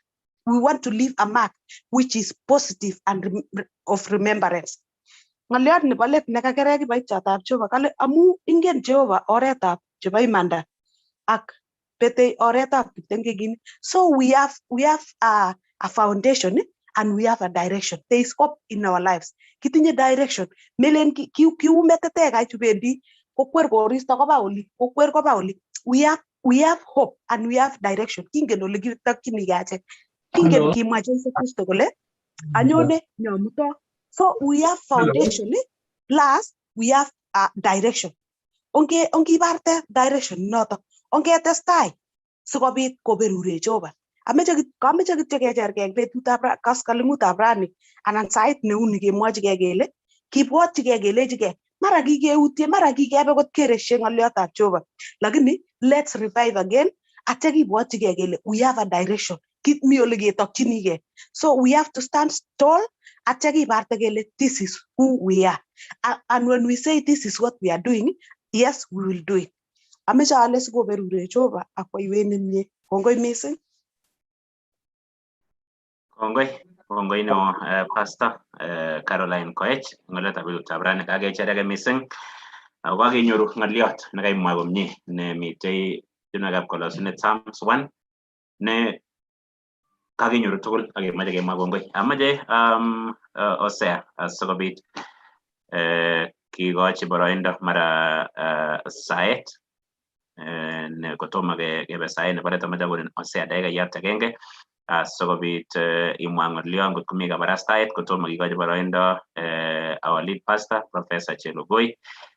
We want to leave a mark which is positive and of remembrance. Ng'oliot nebo let nekakere kiboityotab Jehova kale amu ingen Jehova oretab chebo imanda ak betei oretab kiptengekinik. So we have a foundation and we have a direction. There is hope in our lives. Kitinye direction. Melen kiu metetek ai chubendi kokwer koristo koba oli, kokwer koba oli. We have hope and we have direction. Kingen ole kitokchinigei achek. Kingen Hello. Kimwa Jesu Kristo kole anyone nyomuto. So we have foundation plus we have a direction. Onge ongibarte direction notok. Ongetestai sikobit koberurech Jehova. Ameche kameche kityo kechergei eng betutab koskoling'utab rani anan sait neuni kemwochigei kele kibwotchigei kelechigei mara kikeutye mara kikebe kot kereshe ng'oliotab Jehova, lakini let's revive again atya kibwotchigei kele we have a direction. Kit mi ole ketokchinigei, so we have to stand tall atya kibarte kele this is who we are. And when we say this is what we are doing, yes, we will do it. Ameche ale sikoberurech Jehova ak koiwet nemie. Kongoi missing. Kongoi, kongoi neo Pastor Caroline Koech, ng'oliotab betutab rani kakechereke missing. Ako kakenyoru ng'oliot nekaimwa komie nemitei tienwogikab kolosunet Psalms 1 ne kakenyoru tugul ak kemoche kemwa kongoi. Amoche Hosea asikobit kikochi boroindo mara saet ne kotomo kebe saet nebo let amoche akonin Hosea dakikayat agenge asikobit imwa ng'olio ngot komi kabarastaet kotomo kikochi boroindo our lead pastor Professor Chelugui.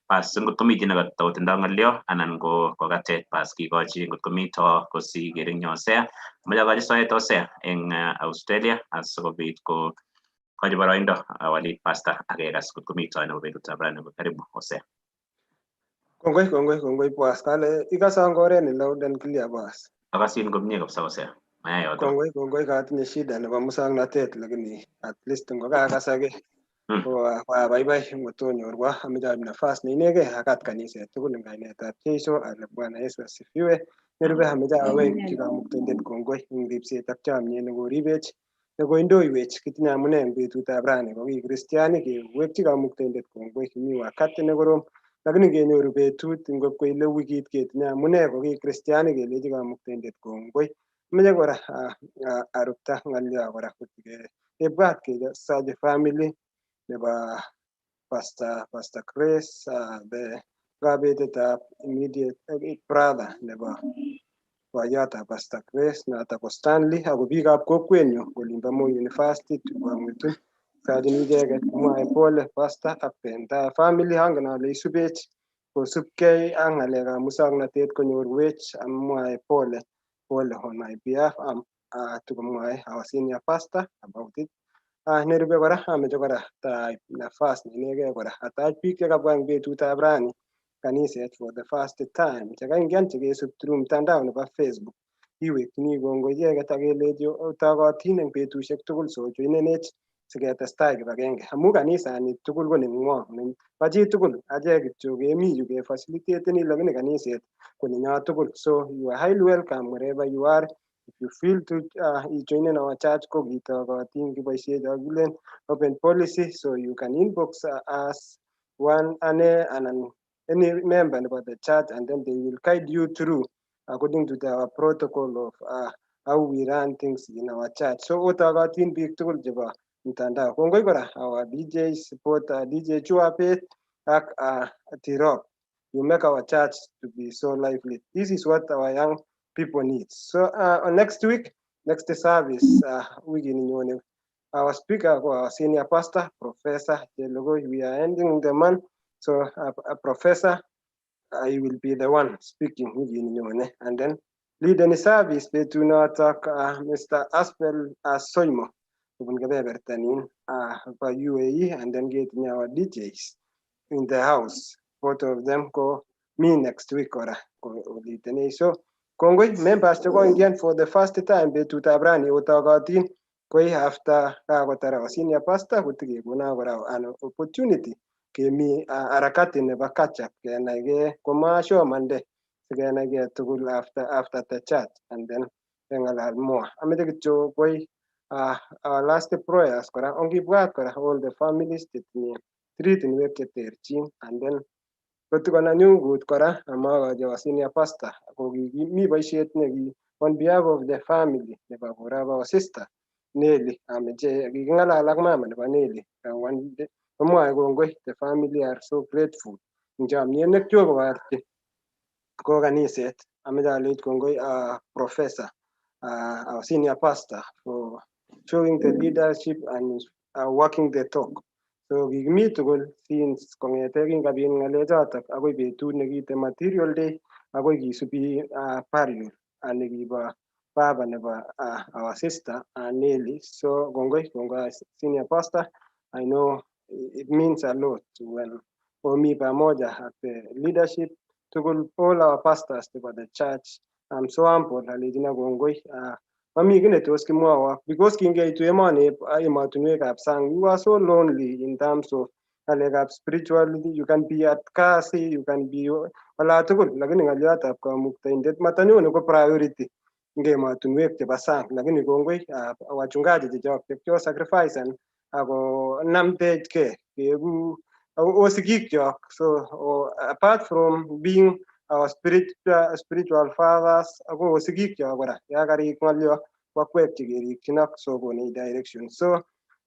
Bas ngot komi chi nekatotindoi ng'olio anan ko kokatech bas kikochi ngot komito kosiker eng Hosea. Amoche akochi soet Hosea eng Australia asikobit ko kochi boroindo our lead pastor akekas ngot komito nebo betutab rani. Karibu Hosea. Kongoi, kongoi, kongoi boss. Kale ikoso eng oret ne loud and clear, boss. Akasin komie kabisa Hosea. Mayai yoto. Kongoi, kongoi, katinye shida nebo muswoknotet lakini at least ngo kakasake ko abaibai ngotonyorwa. Ameche aib nafas ne inegei akat kaniset tugul eng kainetab Jeiso ale Bwana Yesu asifiwe. Nerube ameche awekchi kamuktaindet kongoi eng ripset ak chomyet nekoribech nekoindoiwech. Kitinye amune eng betutab rani ko ki kristianik kewekchi kamuktaindet kongoi. Kimi wakati nekorom lakini kenyoru betut ngopkoile wikit ketinye amune ko ki kristianik kelechi kamuktaindet kongoi. Ameche kora arupta ng'olyo kora kebwat kele Saje family nebo Pastor Chris the kabetetab immediate brother nebo Boyotab Pastor Grace notok ko Stanley ako biikab kokwenyu olimbo Moi University Tugwang'utun. Sachin icheket mwae pole pastor ak the entire family. Angen ale isubech kosubkei ak ng'alekab muswoknotet konyorwech amwae pole pole on my behalf tukomwae our senior pastor about it. Nerube kora ameche kora taib nafas neinegei kora atach biik chekabwa eng betutab rani kaniset for the first time chekaingian chekesub through mtandao nebo Facebook. Iwekchini kongoi icheket ak kelechi otokotin eng betusiek tugul so joinenech siketestai kibagenge amu kanisani tugul ko neng'wong bo chitugul achek kityo kemi yu kefacilitateni lakini kaniset ko nenyo tugul. So you are highly welcome wherever you are. If you feel to ijoinen our church ko kitokotin kiboisie cho kilen open policy, so you can inbox us one ane anan any member nebo the church and then they will guide you through according to our protocol of how we run things in our church. So otokotin biik tugul chebo mtandao. Kongoi kora our DJs, both DJ Chuapet ak Tirop. You make our church to be so lively. This is what our young people need. So on next week, next service, wikini nyone, our speaker, our senior pastor, Professor Chelugui, we are ending the month. So Professor, I will be the one speaking wikini nyone. And then lead any service, betunotok Mr. Aspel Soimo, kobun kebeberta ba UAE, and then getting our DJs in the house. Both of them go me next week kora koliteni. So kongoi members chekoingian for the first time betutab rani otokotin koi after kakotar our senior pastor kotikekona kora an opportunity kemi harakati nebo catch up kenaige komashomande sikenaige tugul after the chat and then kengalal more. Ameche kityo koi our last prayers kora ongibwat kora all the families chetinye tritinwek cheterchin and then kotukonanyungut kora amakochi our senior pastor ko mi boisiet neki on behalf of the family nebo kora our sister Nelly ameche kiking'alal ak mama nebo Nelly one day komwae kongoi the family are so grateful eng chomyet nekyokoborchi ko kaniset. Ameche alech kongoi professor our senior pastor for showing the leadership and walking the talk. So kikimi tugul since kong'ete kingabit ng'alechotok akoi betut nekiite material day akoi kisubi burial nekibo baba nebo our sister Nelly. So kongoi kongoi senior pastor. I know it means a lot when omi pamoja ak the leadership tugul all our pastors nebo the church. I'm so humble alechina kongoi. Mami kiy netos kimwowo because kingeitu emoni emotinwekab sang you are so lonely in terms of ng'alekab spirituality. You can be at kasi, you can be ola tugul, lakini ng'olyotab kamuktaindet matanyone ko priority eng emotinwek chebo sang. Lakini kongoi wachungaji chechok chekyo sacrifice ako namtechkei keeku osikikyok. So apart from being our spiritual fathers ako sikikyok kora ya karik ng'olyo kwakwek chekerikchin ak so konech direction. So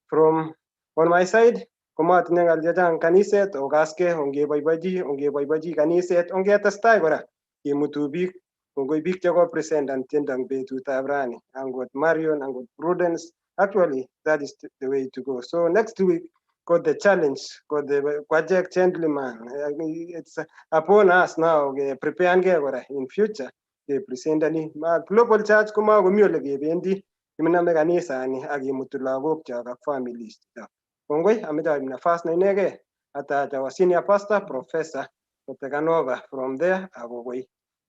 from on my side komatinye ng'al chechang kaniset okaskei ongeboiboichi ongeboiboichi kaniset ongetestai kora kemutu biik kongoi biik chekopresentan tiendo eng betutab rani angot Marion angot Prudence. Actually that is the way to go. So next week got the challenge, got the kwachek gentleman. It's upon us now prepare kora in future kepresentani ma global church komakomi ole kebendi kiminame kanisani ak kemutu lagokchok ak families chok. Kongoi ameche aib nafas ne inegei atach our senior pastor Professor Kotekanova from there akokoi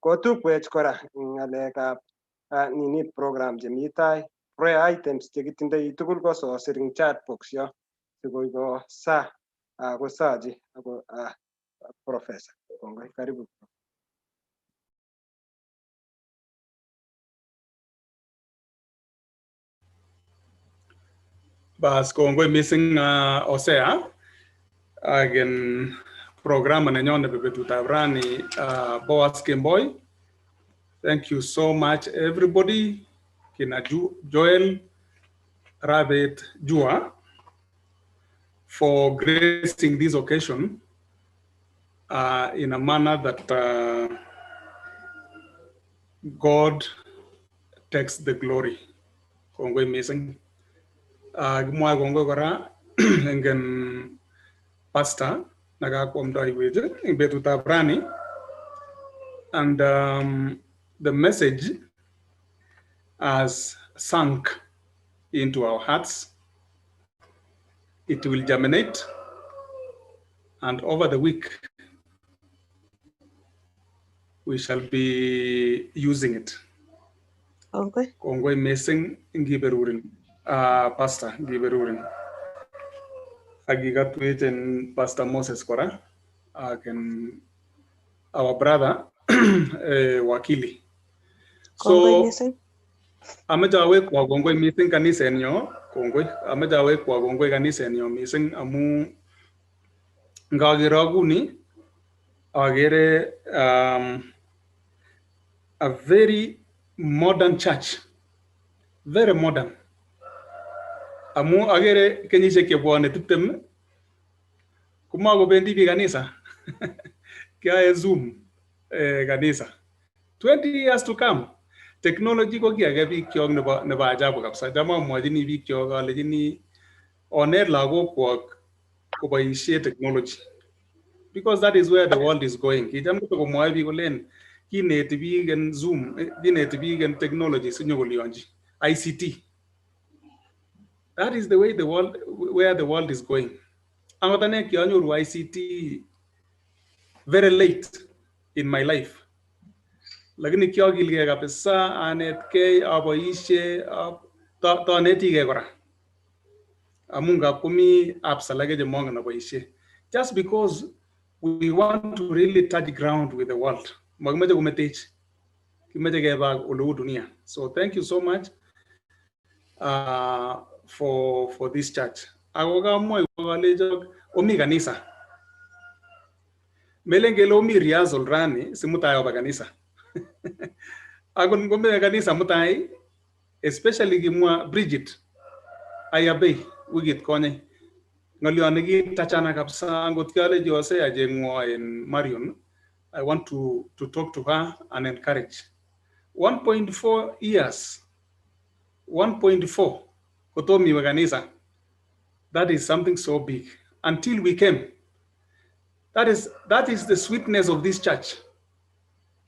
kotukwech kora ng'alekab nini program chemi tai prayer items chekitindoi tugul ko sosir eng chat box yo sikoi ko sa kosachi ako professor. Kongoi, karibu. Bas kongoi missing Hosea agen programa nenyon nebo betutab rani Boaz Kemboi. Thank you so much everybody. Kina Joel Rabbit Jua for gracing this occasion in a manner that God takes the glory. Kongoi mising. Kimwoe kongoi kora engen pastor nakakwamdoiwech eng betutab rani. And the message has sunk into our hearts. It will germinate, and over the week, we shall be using it. Kongoi. Kongoi mising ngiberurin, pastor ngiberurin. Akikatwech en Pastor Moses kora, ak en our brother Wakili. Kongoi So mising. ameche awekwa kongoi mising kanisenyo, kongoi, ameche awekwa kongoi kanisenyo mising amu ngaker akuni akere a very modern church, very modern. Amu akere kenyisiek chebwone 20 komakobendi biik kanisa. Kiyoe Zoom kanisa. 20 years to come. Technology ko kiy age biik kyok nebo ajabu kabisa. Cham amwochini biik kyok alechini onet lagokwok koboisie technology because that is where the world is going. Kicham kotokomwoe biik kolen kineti biik en Zoom, kineti biik en technology sinyokolionji ICT. That is the way the world, where the world is going. Angot ane kianyoru ICT very late in my life. Lakini kiagilgei kabisa anetkei, aboisie, tonetigei kora. Amu ngap komi apps alake chemongen aboisie. Just because we want to really touch ground with the world. Makimeche kometech. Kimeche keba oleu dunia. So thank you so much for this church. Ako kamwaiwo kalechok omi kanisa. Melen kele omi rehearsal rani simutai oba kanisa. Akot ngome kanisa mutai, especially kimwa Bridget Ayabei wikit konye. Ng'olyo nekitachana kabisa angot kialechi Jose acheng'wo en Marion. I want to talk to her and encourage. 1.4 years, 1.4 kotom iwe kanisa. That is something so big. Until we came. That is the sweetness of this church.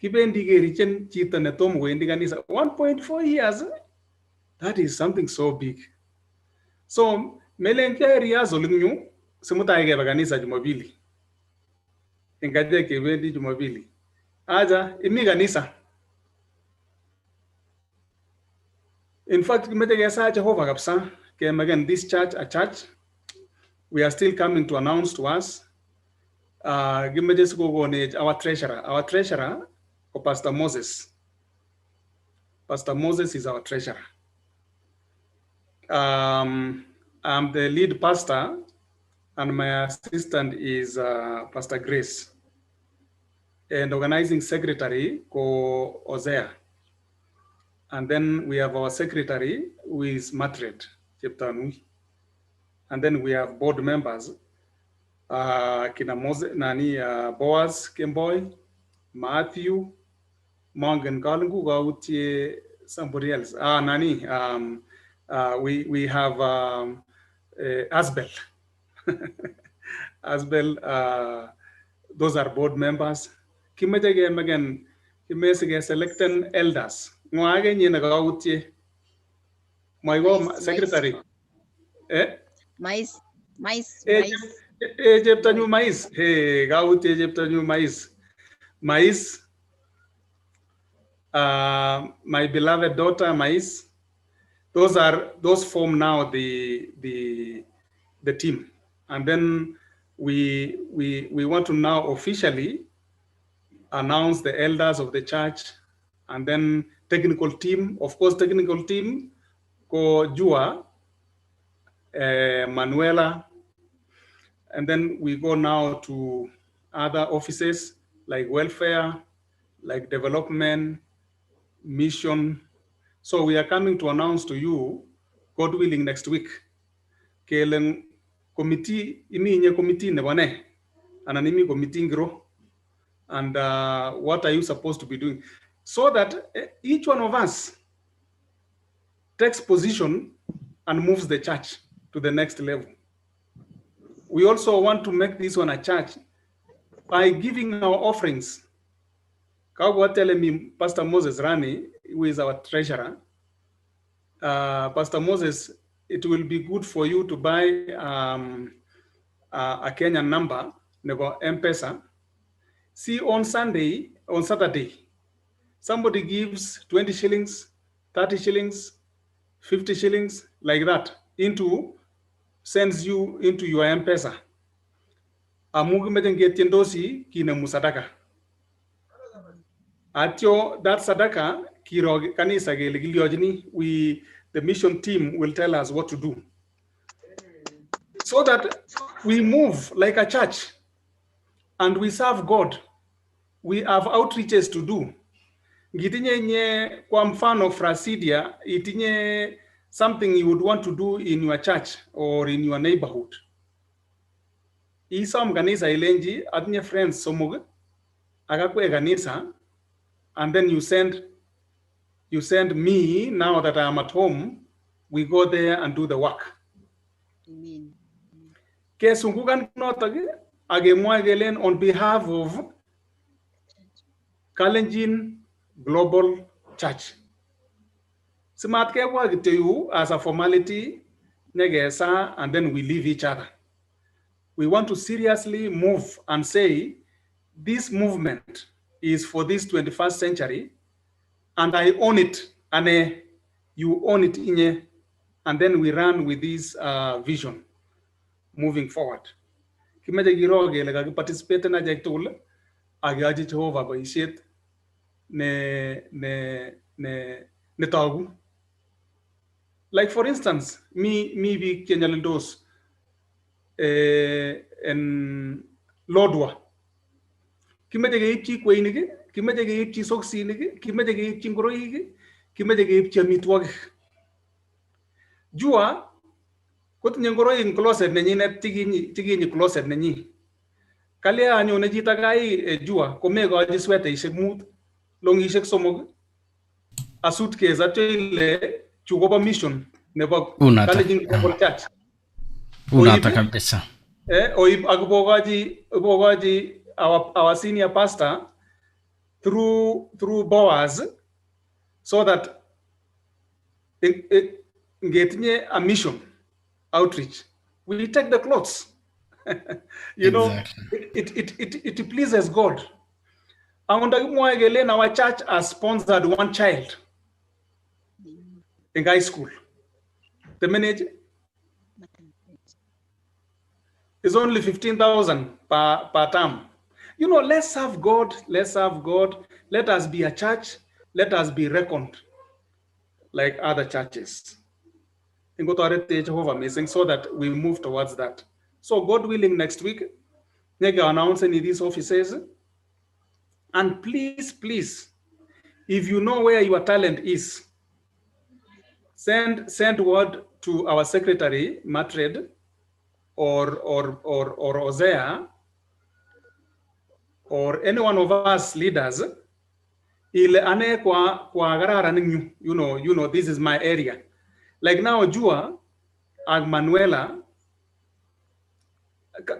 Kibendi kerichen chito netomo kowendi kanisa. 1.4 years, that is something so big. So melen kiyoe rehearsal eng yu simutai kebe kanisa Jumapili. Eng achek kebendi Jumapili. Acha, imi kanisa. In fact, kimeche kesaa Jehovah kabisa kemeken this church a church. We are still coming to announce to us. Kimeche sikokonech our treasurer. Our treasurer ko Pastor Moses. Pastor Moses is our treasurer. I'm the lead pastor and my assistant is Pastor Grace. And organizing secretary ko Hosea. And then we have our secretary who is Matred Cheptanui. And then we have board members, kina Mose, nani, Boaz Kemboy, Matthew, Mongen Kalangu, Gautie, somebody else. Ah, nani, we have Asbel. Asbel, those are board members. Kimeche kemeken, kimeche keselecten elders. Ng'o age nye nekautie? Mwaiwo Mais, secretary. Eh? Mais, mais, Eh, mais. Cheptonyu Mais. Hey, kautie cheptonyu Mais. Mais, my beloved daughter Mais. Those form now the team. And then we want to now officially announce the elders of the church and then technical team. Of course, technical team, ko Jua, Manuela, and then we go now to other offices like welfare, like development, mission. So we are coming to announce to you, God willing, next week. Kelen committee, imi inye committee nebo ne? Anan imi committee ngiro? And what are you supposed to be doing? So that each one of us takes position and moves the church to the next level. We also want to make this one a church by giving our offerings. Kagwa telling me Pastor Moses Rani, who is our treasurer, Pastor Moses, it will be good for you to buy a Kenyan number, nebo M-Pesa. See, on Sunday, on Saturday, somebody gives 20 shillings, 30 shillings, 50 shillings, like that, into, sends you into your M-Pesa. Amu kimeche ngetyendosi kinemu sadaka. Atyo that sadaka kiro kanisa kele kilyochini, we, the mission team will tell us what to do. So that we move like a church and we serve God. We have outreaches to do. Ngitinye nye kwa mfano Frasidia, itinye something you would want to do in your church or in your neighborhood. Isom kanisa ilenji, atinye friends somok, akakwe kanisa, and then you send me, now that I am at home, we go there and do the work. Amen. Kesungukan notok akemwoe kelen on behalf of Kalenjin Global Church. Simat kebwa kityo yu as a formality, nyekesa, and then we leave each other. We want to seriously move and say, this movement is for this 21st century, and I own it, and you own it, inye, and then we run with this vision moving forward. Kimeche kiro kele kakiparticipate achek tugul ak keyochi Jehova boisiet ne netogu. Like for instance, mi biik chenyolildos en Lodwar. Kimeche keipchi kweinik, kimeche keipchi soksinik, kimeche keipchi ngoroik, kimeche keipchi amitwogik. Jua kotinye ngoroik eng closet nenyinet chekinyi closet nenyi. Kalya anyone chito kai Jua komekochi swetaishek mut, longishek somok, a suitcase atyo ile chu kobo mission nebo Unoto. Kalenjin Global Church. Unoto Oib, kabisa. Oib ak ibokochi our senior pastor through Boaz so that ngetinye a mission outreach, we take the clothes. It pleases God. Angot ndakimwoe kelen our church has sponsored one child in high school. The manager is only 15,000 per term. Let's serve God. Let's serve God. Let us be a church. Let us be reckoned like other churches. Ingotoretech Jehovah mising so that we move towards that. So God willing, next week, nyeke announce in these offices. And please, please, if you know where your talent is, send word to our secretary, Matred, or Hosea, or any one of us leaders. Ile ane kwa kararan eng yu, this is my area. Like now, Jua and Manuela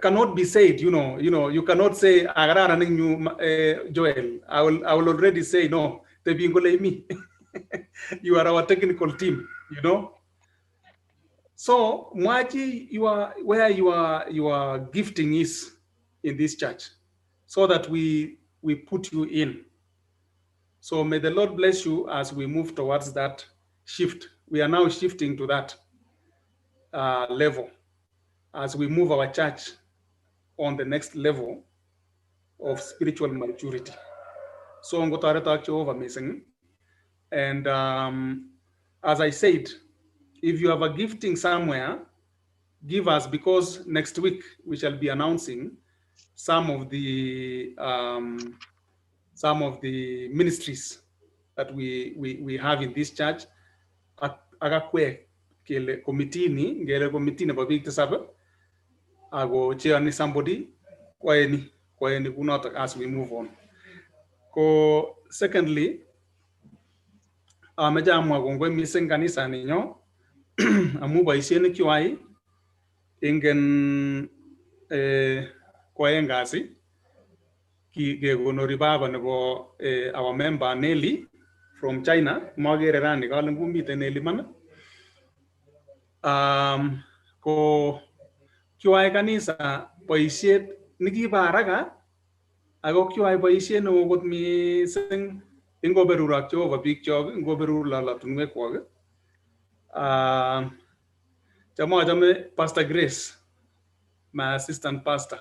cannot be said, you cannot say akararan eng yu, Joel. I will already say no, tebi me. You are our technical team. So Mwachi, you are where your gifting is in this church, so that we put you in. So may the Lord bless you as we move towards that shift. We are now shifting to that level as we move our church on the next level of spiritual maturity. So ngotoretok Jehovah mising. And as I said, if you have a gifting somewhere, give us, because next week we shall be announcing some of the ministries that we have in this church. Ak akwek kele committee ni ngele committee nebo biik tisab ako chairni somebody koeni kunotok as we move on. Ko secondly, Ameche amwa kongoi mising kanisaninyo amu boisiet nekioyai ingen ko aeng kasi kekonori baba nebo our member Nelly from China. Makere rani kale ngumiten Nelly man. Ko kioyai kanisa boisiet nekibo haraka ako kioyai boisiet neo kot mising ingoberurak Jehova biikchok, ingoberur lolotunwekwok. Cham achame Pastor Grace, my assistant pastor.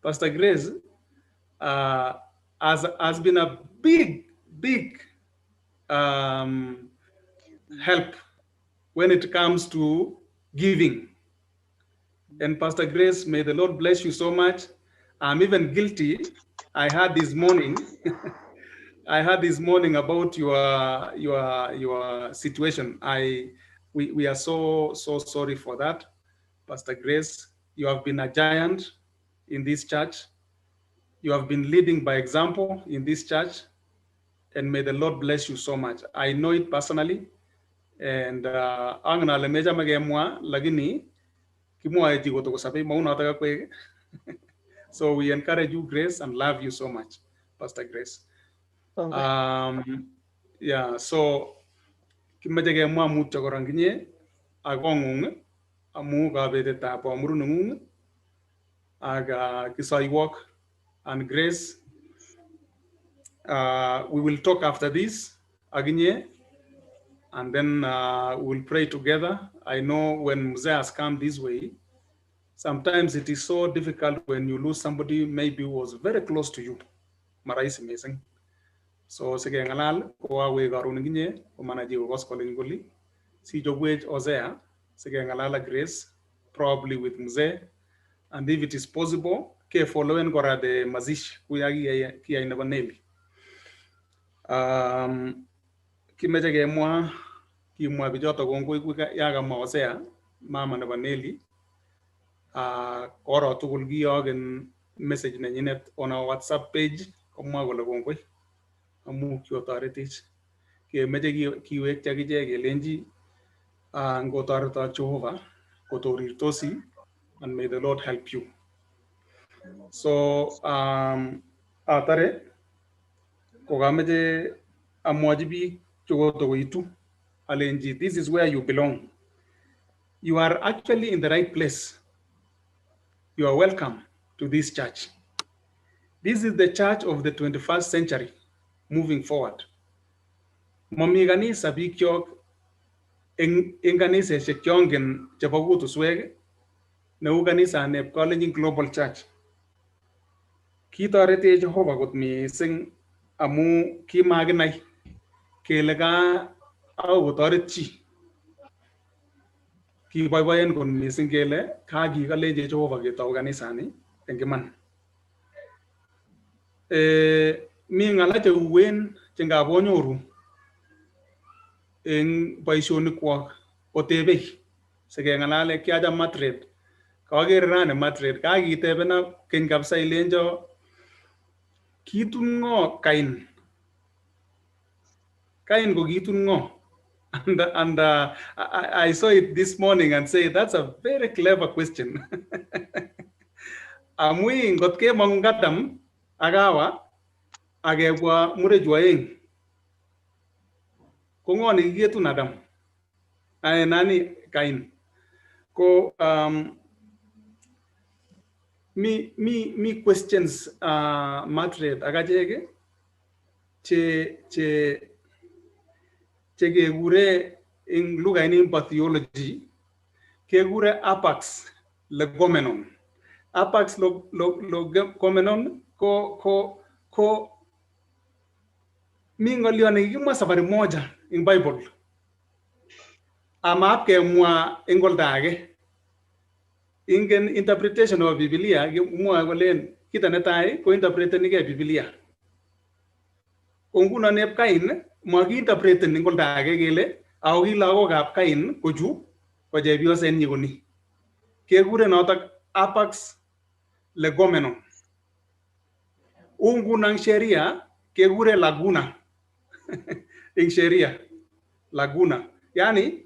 Pastor Grace has been a big, big help when it comes to giving. And Pastor Grace, may the Lord bless you so much. I'm even guilty. I heard this morning, I heard this morning about your situation. We are so, so sorry for that. Pastor Grace, you have been a giant in this church. You have been leading by example in this church, and may the Lord bless you so much. I know it personally, and angen ale mechame kemwa, lakini kimwoe chi kotokosobei maunotok akwek. So we encourage you, Grace, and love you so much, Pastor Grace. Yeah, so kimeche kemwa mutyo korong kinye ak kong'ung amu kabetetab bomuru neng'ung ak kisoiwok and Grace. We will talk after this akinye, and then we'll pray together. I know when Mzee has come this way, sometimes it is so difficult when you lose somebody maybe who was very close to you. Maraisi mising. So sikengalal kowawek karon kinye komana chi kokoskolen koli sichobwech Hosea sikengalal ak Grace, probably with Mzee, and if it is possible kefollowen kora the mazishi kuya kiyai nebo Nelly. Kimeche kemwa kimwa bichoto kongoi ya kamwa Hosea mama nebo Nelly. Koro tugul kiyoken message nenyinet on our WhatsApp page komwa kole kongoi amu kiotoretech. Kemeche kiwekchi akichek kelenji ngotoretok Jehova kotorirtosi, and may the Lord help you. So atare kokameche amwachi biik chekotokoitu alenji this is where you belong. You are actually in the right place. You are welcome to this church. This is the church of the 21st century moving forward. Mami kanisa biikyok eng kaniseshek chongen chebo kutuswek neu kanisaneb Kalenjin Global Church. Kitoretech Jehova kot mising amu kimakinai kele ka akoi kotoret chi. Kiboiboen kot mising kele kakikalechech Jehova ketou kanisani eng iman. Mi ng'ala cheuen che ngap onyoru eng boisionikwok otebei sikeng'alale. Kiacham Madrid, kakere rani Madrid kakitebena keny kabisa ilenjo kitun ng'o Kain? Kain ko kitun ng'o? And I saw it this morning and say that's a very clever question. Amu ngot kemong'u Adam ak Hawa ak kebwa murechu aeng ko ng'o nekiketun Adam? Ay, nani Kain? Ko mi questions Madrid ak achek che kekure eng lugait bo theology kekure apax legomenon. Apax legomenon ko mi ng'olyo nekikimwa safari moja eng Bible ama kemwa eng olda age. Ingen interpretation of Biblia mwoe kolen kito netai ko interpretenigei Biblia. Ko nguno neb Kain makiinterpreten eng olda age kele ako ki lagokab Kain ko chu ko chepyosenyi ko ni. Kekure notok apax legomenon. Uu nguno eng sheria kekure laguna eng sheria. Laguna. Yani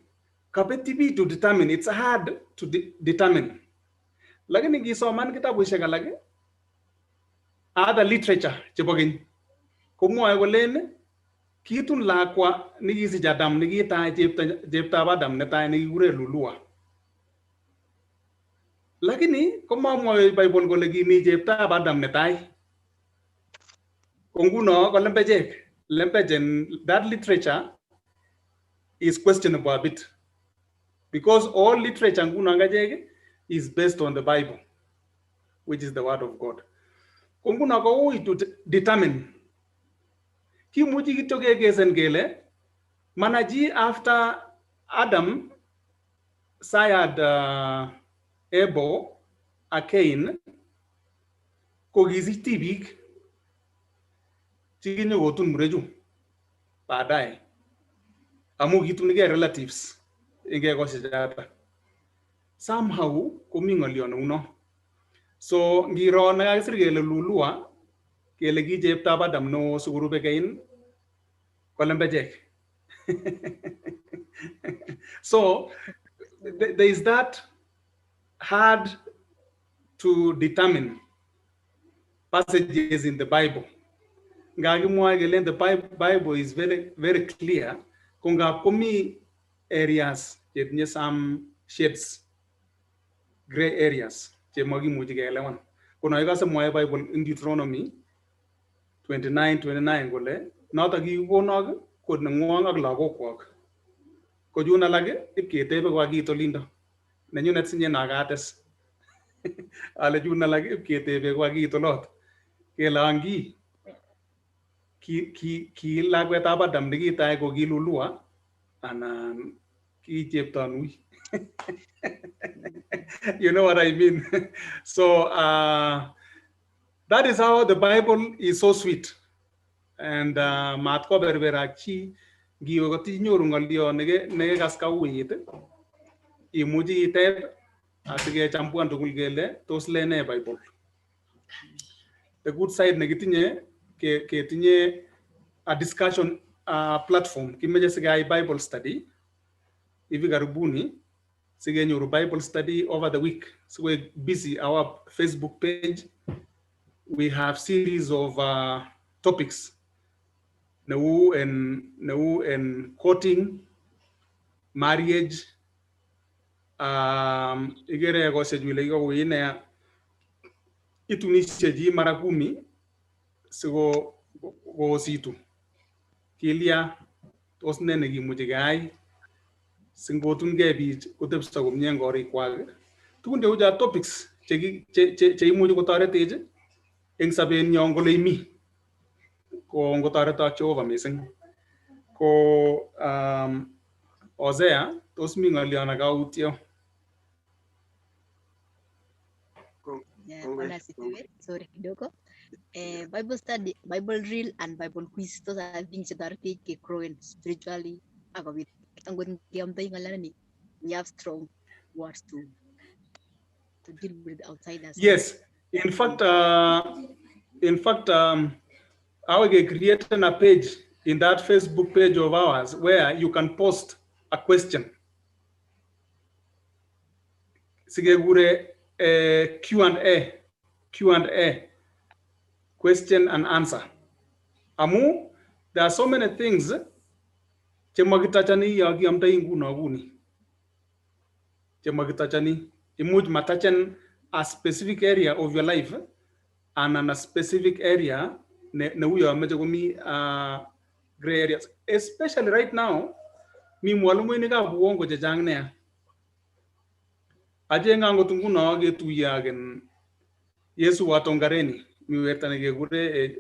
kabeti biik to determine, it's hard to determine. Lakini ngisoman kitabushek alak, other literature chebo keny komwoe kolen kitun lakwa nekisich Adam nekitai cheptoab Adam netai nekikure Lulua. Lakini komamwoe Bible kole kimi cheptoab Adam netai. Ko nguno ko lembechek, lembech en that literature is questionable a bit because all literature nguno kachek is based on the Bible, which is the word of God. Ko nguno ko ui to determine. Kimuchi kityo kekesen kele manaji after Adam sired Abel ak Cain ko kisich tibik chekinyokotun murechu baadaye amu kitunigei relatives eng ekosiek choto. Somehow komi ng'olyo neuno. So ngiro nekakisir kele Lulua kele ki cheptoab Adam neo sikorube Cain ko lembechek. So there is that hard to determine passages in the Bible. Ngakimwoe kele the Bible is very, very clear. Ko ngap komi areas chetinye some shades, gray areas chemakimuchi keelewan. Ko no ikose mwoe Bible in Deuteronomy 29:29 kole notok kikikonok ko nengwong ak lagokwok. Ko chun alak ipketebe ko kakiit olindo. Nenyunet sinye nakates. Ale chun alak ipketebe ko kakiit olot. Kele angi ki lakwetab Adam nekitai ko ki Lulua anan ki cheptonui. You know what I mean? So that is how the Bible is so sweet. And mat koberberak chi ngiwe kotinyoru ng'olyo nekekas kauit imuchi iteb asikechambuan tugul kele tos lene Bible. The good side nekitinye ketinye a discussion platform. Kimeche sikeyai Bible study hivi karibuni sikenyoru Bible study over the week. So we're busy our Facebook page. We have series of topics neu en courting, marriage, ikere ekosiek ile kikouit nea itunishe chi mara 10 siko koositu. Kilya tos ne nekimuchi keyai singotunkei biik kotepso komie en korikwak. Tugun cheu cho topics cheimuchi kotoretech eng sobenyon kole imi. Ko ngotoretok Jehova missing. Ko Hosea, tos mi ng'olyo nekautyo? Yeah, Bwana asifiwe. Sorry kidogo. Bible study, Bible drill and Bible quiz. Those are things chetoretech kegrowen spiritually akobit angot ngeamdoi ng'olyondoni we have strong words to deal with outsiders. Yes, in fact, I created a page in that Facebook page of ours where you can post a question. Sikekure Q&A, Q&A, question and answer. Amu, there are so many things chemakitachani yo kiamdoi nguno kuni. Chemakitachani. Imuch matachen a specific area of your life and a specific area neuyo meche komi gray areas. Especially right now, mi mwalimuinikab uongo chechang nea. Achenge angot nguno ketuiye ak Yesu wa Tongareni, mi werta nekekure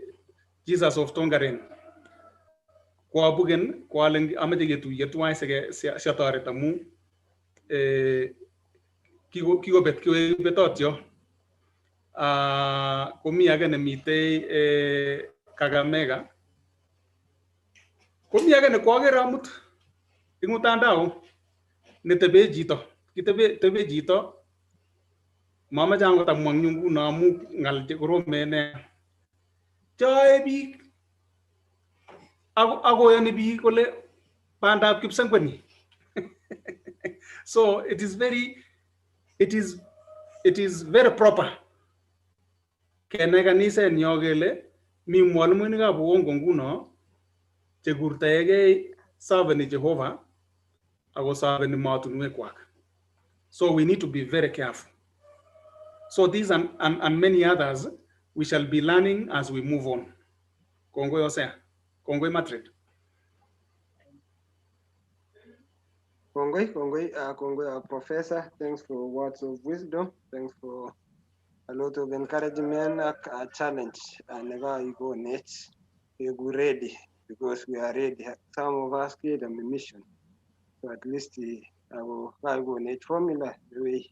Jesus of Tongaren. Koabuken koalen ameche ketuiye tuwai siatoret amu kikobet kibetotyo. Komi age nemitei Kakamega. Komi age nekwoker amut eng mtandao netebe chito, kitebe chito mamache angot amwa eng yu nguno amu ng'al chekoromen nea. Choe biik akoyoni biik kole Bandab kipsengweni. So it is very proper kenai kaniset nyo kele mi mwalimuinikab uongo nguno chekurtoegei serveni Jehova ako serveni mootinwekwak. So we need to be very careful. So these and many others we shall be learning as we move on. Kongoi Hosea. Kongoi Madrid. Kongoi, kongoi, kongoi, Professor. Thanks for words of wisdom. Thanks for a lot of encouragement ak challenge nekaikonech keku ready because we are ready. Some of us get a mission. So at least ako kaikonech formula the way.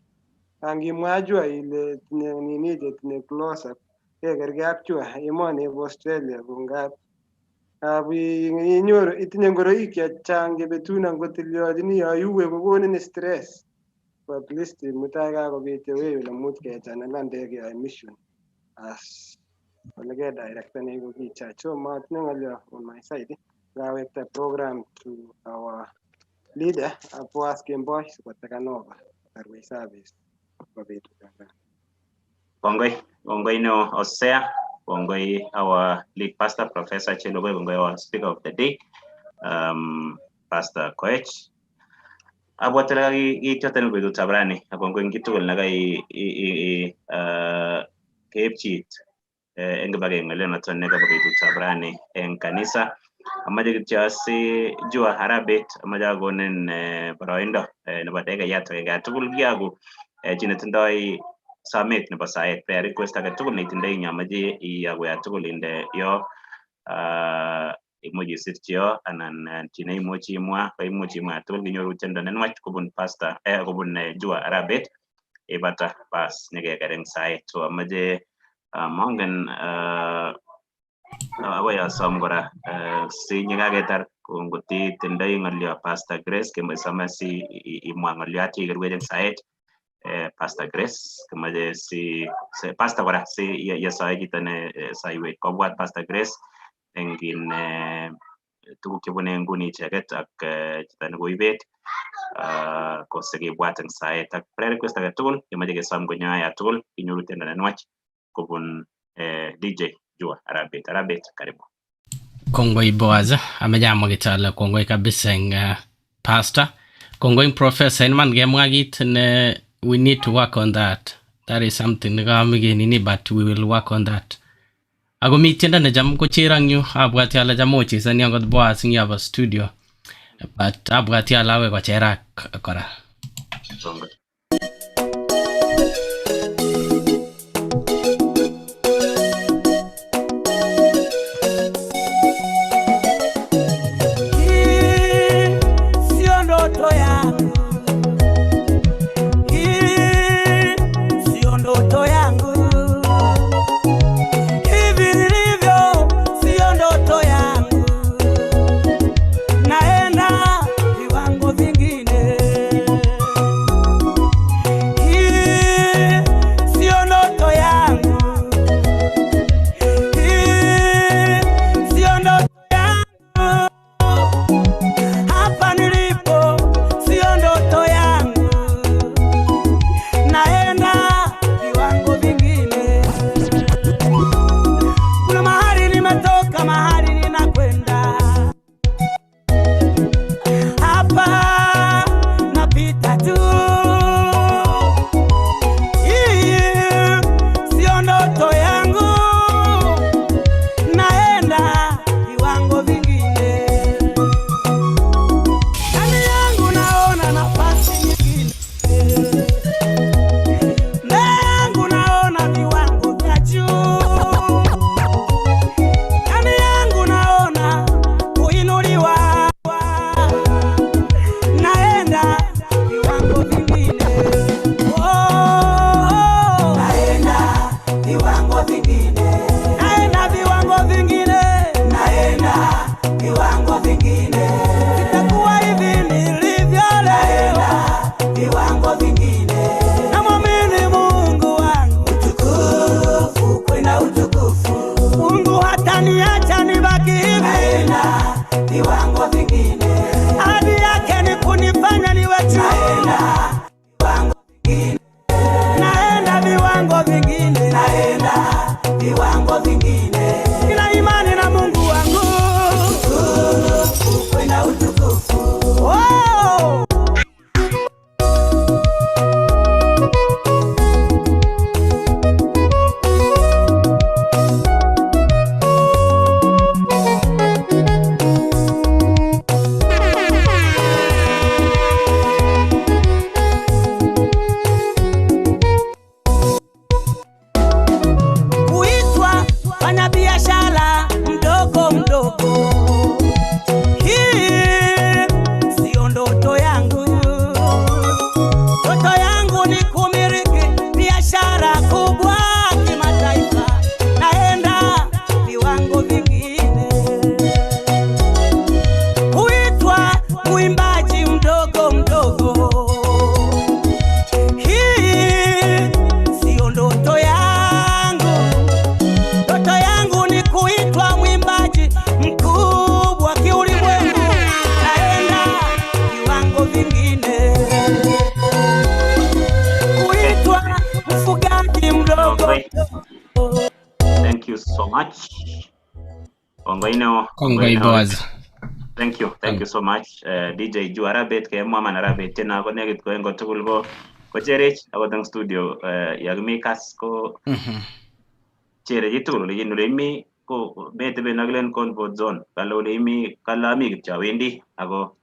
Angimwa jua ile tinye nini chetinye close up kekerkei ak jua emoni bo Australia ko ngap inyoru itinye ngoroik chechang chebetun angot ilyochini yo iue kokonin stress. So at least mutai kakobit way ole much kechanelan keyoe mission as ole kedirectanech ko ki church. So matinye ng'olyo on my side. Kawekta program to our leader Boaz Kemboi sikotaken over kotarwech service nebo betutab ra. Kongoi, kongoi neo Hosea, kongoi our lead pastor Professor Chelugui, kongoi our speaker of the day, Pastor Koech. Abwati ale kiit choton betutab rani ak kongoi eng chitugul nekai keepchit eng kibagenge noton nekabo betutab rani eng kanisa. Amache kityo asi Jua Arabet, amache akonin boroindo nebo dakikayat agenge tugul kiaku chi netindoi somet nebo saet, prayer request age tugul neitindoi ing amache iyaku ya tugul inde yo, imuch isirchi yo anan chi neimuchi imwa koimuch imwa tugul kinyoru tiendo nenwach kobun pastor kobun Jua Arabet ibata bas nyekeker eng saet. So amache mongen akoi asom kora si nyekaketar ko ngotitindoi ng'olyo Pastor Grace kemosome si imwa ng'olyo atya ikerwech eng saet. Pastor Grace kemoche si pastor kora si yesoe chito ne soiwech kobwat Pastor Grace eng kin tuguk chebune nguni icheket ak chito nekoibet ko sikibwat eng saet ak prayer request age tugul kemoche kesom konyo ya tugul kinyoru tiendo nenwach kobun DJ Jua Arabet. Arabet, karibu. Kongoi Boaz, ameche amwa kityo ale kongoi kabisa eng pastor. Kongoi professor, iman kemwa kit ne we need to work on that. That is something nekamike nini, but we will work on that. Ako mi tiendo necham kochero eng yu, abwati ale cham ochesoni akot Boaz eng yobo studio. But abwati ale akoi kocherak kora. Kongoi. Hii sio ndoto yangu, hii sio ndoto yangu. Hivi nilivyo sio ndoto yangu, naenda viwango vingine. Hii sio ndoto yangu, hii sio ndoto yangu. Hapa nilipo sio ndoto yangu, naenda viwango vingine. Kuna mahali nimetoka, mahali ninakwenda, hapa napita tu. Hii sio ndoto yangu, naenda viwango vingine. Ndani yangu naona nafasi nyingine, mbele yangu naona viwango vya juu. Ndani yangu naona kuinuliwa, naenda viwango vingine. Oh, naenda viwango vingine, naenda viwango vingine, naenda viwango vingine. Sitakuwa hivi nilivyo leo, viwango vingine. Namwamini Mungu wangu, utukufu kwenda utukufu. Mungu hataniacha nibaki hivi, naenda viwango vingine. viwango vingine. Nina imani na Mungu wangu, utukufu kwenda utukufu. Oh! Kuitwa fanya biashara mdogo mdogo, hii sio ndoto yangu. Ndoto yangu ni kumiliki biashara kubwa kimataifa, naenda viwango vingine. Kuitwa mwimbaji mdogo mdogo, hii sio ndoto yangu. Ndoto yangu ni kuitwa mwimbaji mkubwa kiulimwengu, naenda viwango vingine. Kuitwa mfugaji mdogo. Kongoi. Thank you so much. Kongoi neo. Kongoi Boaz. Thank you so much. DJ Ju Arabet kemwa man Arabet tena ko nekit ko en kotugul ko kocherech akot eng studio ya kimi kas ko chere chitugul ole ole imi ko meteben akilen comfort zone kale ole imi kale ami kityo awendi ako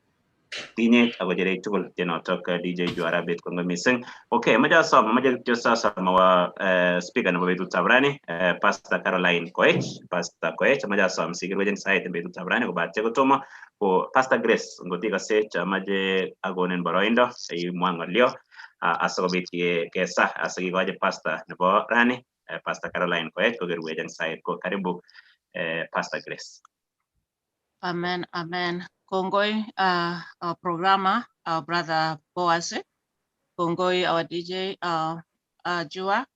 tinyech ako cherech tugul tienotok DJ Ju Arabet, kongoi missing. Okay, amache asom, amache kityo sasa wa speaker nebo betutab rani, Pastor Caroline Koech. Pastor Koech, amache asom sikerwech eng sait eng betutab rani, kobate kotomo ko Pastor Grace, ngot ikasech, amache akonin boroindo imwa ng'olyo asikobit kesa asikikochi pastor nebo rani, Pastor Caroline Koech, kokerwech eng sait. Ko karibu, Pastor Grace. Amen, amen. Kongoi, our programmer, our brother Boaz. Kongoi, our DJ, Jua.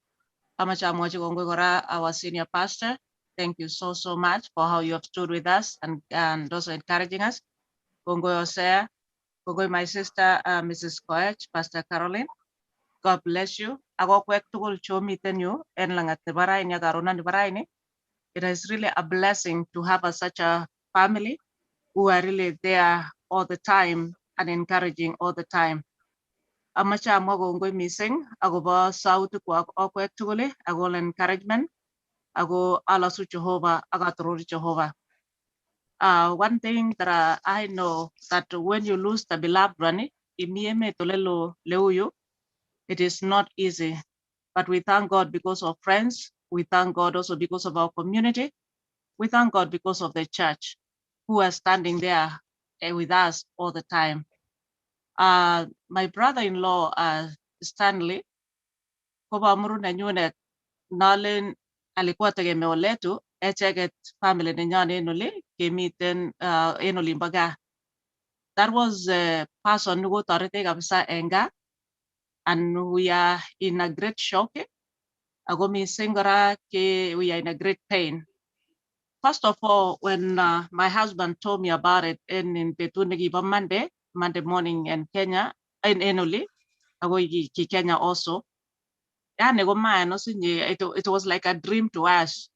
Amache amwochi kongoi kora our senior pastor. Thank you so, so much for how you have stood with us and also encouraging us. Kongoi Hosea. Kongoi my sister, Mrs. Koech, Pastor Caroline. God bless you. Ako kwek tugul chomiten yu en langat nebo raini ak karonan nebo raini. It is really a blessing to have such a family who are really there all the time and encouraging all the time. Amache amwa kongoi mising akobo sautikwak okwek tugul ako encouragement ako alasu Jehovah akatorori Jehovah. One thing that I know that when you lose the beloved one, imi emet olelo leuyu, it is not easy. But we thank God because of friends. We thank God also because of our community. We thank God because of the church who are standing there with us all the time. My brother-in-law, Stanley, koba nenyunet nalen alikuwa tegemeo letu echeket family nenyon en oli kemiten en olimbo gaa. That was a person nekotoretech kabisa en gaa and we are in a great shock. Ako mising kora ke we are in a great pain. First of all, when my husband told me about it in betut nekibo Monday, Monday morning in Kenya, in oli, ako ki Kenya also. Yani ko man, it was like a dream to us.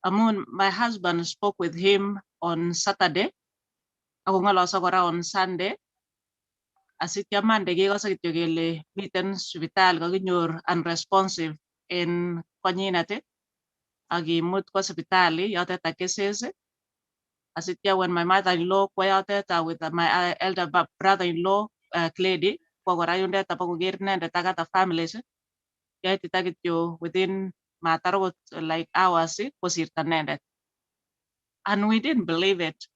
Amun, my husband spoke with him on Saturday, ako ng'ololso kora on Sunday. Asitya Monday kekose kityo kele miten sipitali kakinyor unresponsive en konyinet ak kimut kwo sipitali yotet ak Keses. Asitya when my mother-in-law kwo yotet with my elder brother-in-law, Clady, kwo kora yundet abakoker inendet ak other families, keitita kityo within matar okot like hours kosirto inendet. And we didn't believe it.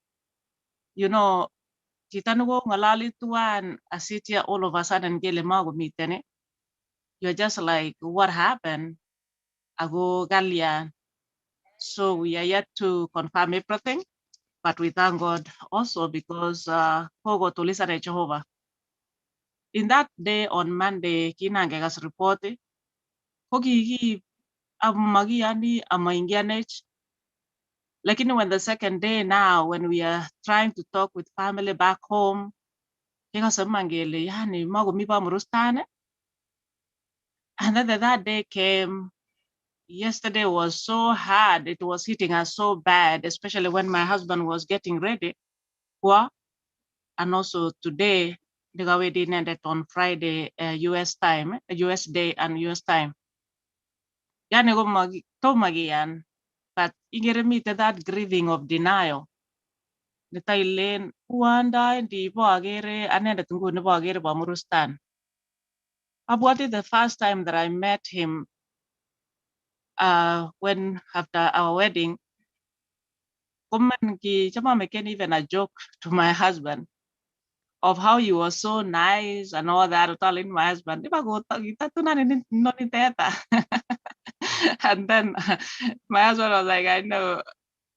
Chito nekong'ololi tuwan asitya all of a sudden kele makomiten, you're just like, "What happened? Ako kalyan?" So we are yet to confirm everything, but we thank God also because kokotulisanech Jehovah. In that day on Monday, kinangekas report, ko kiki amakiyani amaingianech. Lakini when the second day now, when we are trying to talk with family back home, kekase iman kele yani makomi Bamurustani. And then the that day came, Yesterday was so hard. It was hitting us so bad, especially when my husband was getting ready. Kwa, and also today, nikawendi inendet on Friday US time, US day and US time. Yani ko tomakiyan, but ikere miten that grieving of denial. Neta ilen uan ndaendi bo akere anendet nguni bo akere Bomurustan. Abwati the first time that I met him when after our wedding, koman ki chama making even a joke to my husband of how he was so nice and all that, telling my husband, "Iba ko tatunan ni teta." And then my husband was like, I know,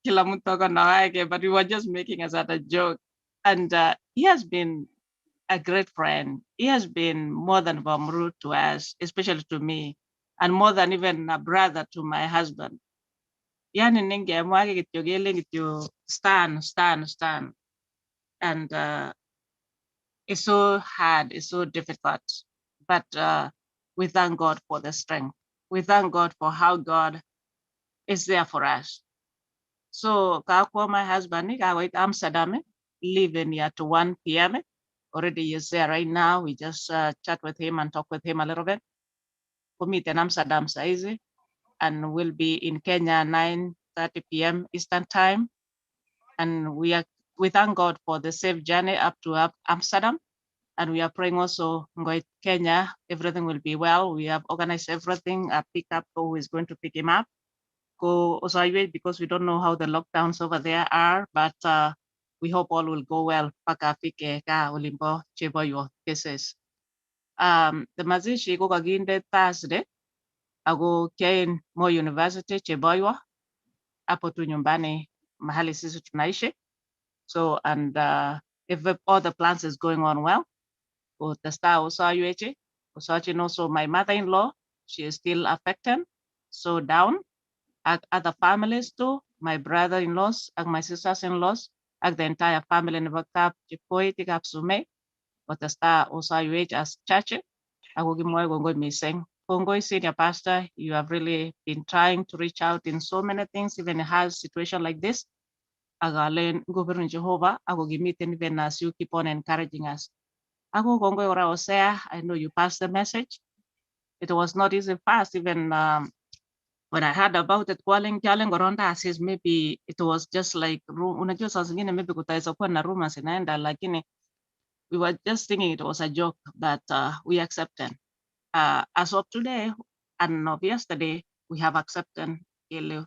kila mtu ako na wake, but we were just making us at a joke. And he has been a great friend. He has been more than Bamru to us, especially to me, and more than even a brother to my husband. Yani ningemwa kityo kelen kityo stand, stand, stand. And it's so hard, it's so difficult, but we thank God for the strength. We thank God for how God is there for us. So kakwa my husband, kakoit Amsterdam, leaving here to 1 p.m. Already is there right now. We just chat with him and talk with him a little bit. Komiten Amsterdam saizi and we'll be in Kenya 9:30 p.m. Eastern time. And we thank God for the safe journey up to Amsterdam. And we are praying also ngoit Kenya, everything will be well. We have organized everything, a pickup who is going to pick him up. Go Osaiwe, because we don't know how the lockdowns over there are, but we hope all will go well. Paka afike ka olimbo cheboyo cases. The mazishi ko kakinde Thursday, ako kiain Moi University Cheboywa, hapo tu nyumbani mahali sisi tunaishi. So, and if all the plans is going on well, kotesta osayweche, osachin also my mother-in-law, she is still affected, so down. Ak other families too, my brother-in-laws, ak my sisters-in-laws, ak the entire family nebo kap Chepkoit, kap Sume, kotesta osayweche as church, ako kimwoe kongoi missing. Kongoi senior pastor, you have really been trying to reach out in so many things, even in a hard situation like this. Agalen ngobirun Jehovah, ako kimiten even as you keep on encouraging us. Ako kongoi ora Hosea, I know you passed the message. It was not easy fast, even when I heard about it, kwalen kyalen koronda says maybe it was just like, unajua saa zingine maybe kutaweza kuwa na rumors inaenda, lakini we were just thinking it was a joke, but we accepted. As of today and of yesterday, we have accepted kele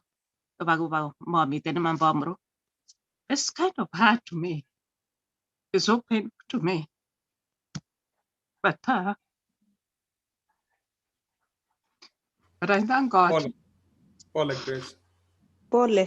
bagu mamiten iman Bomru. It's kind of hard to me. It's so painful to me. But I thank God. Pole. Pole, Grace. Pole.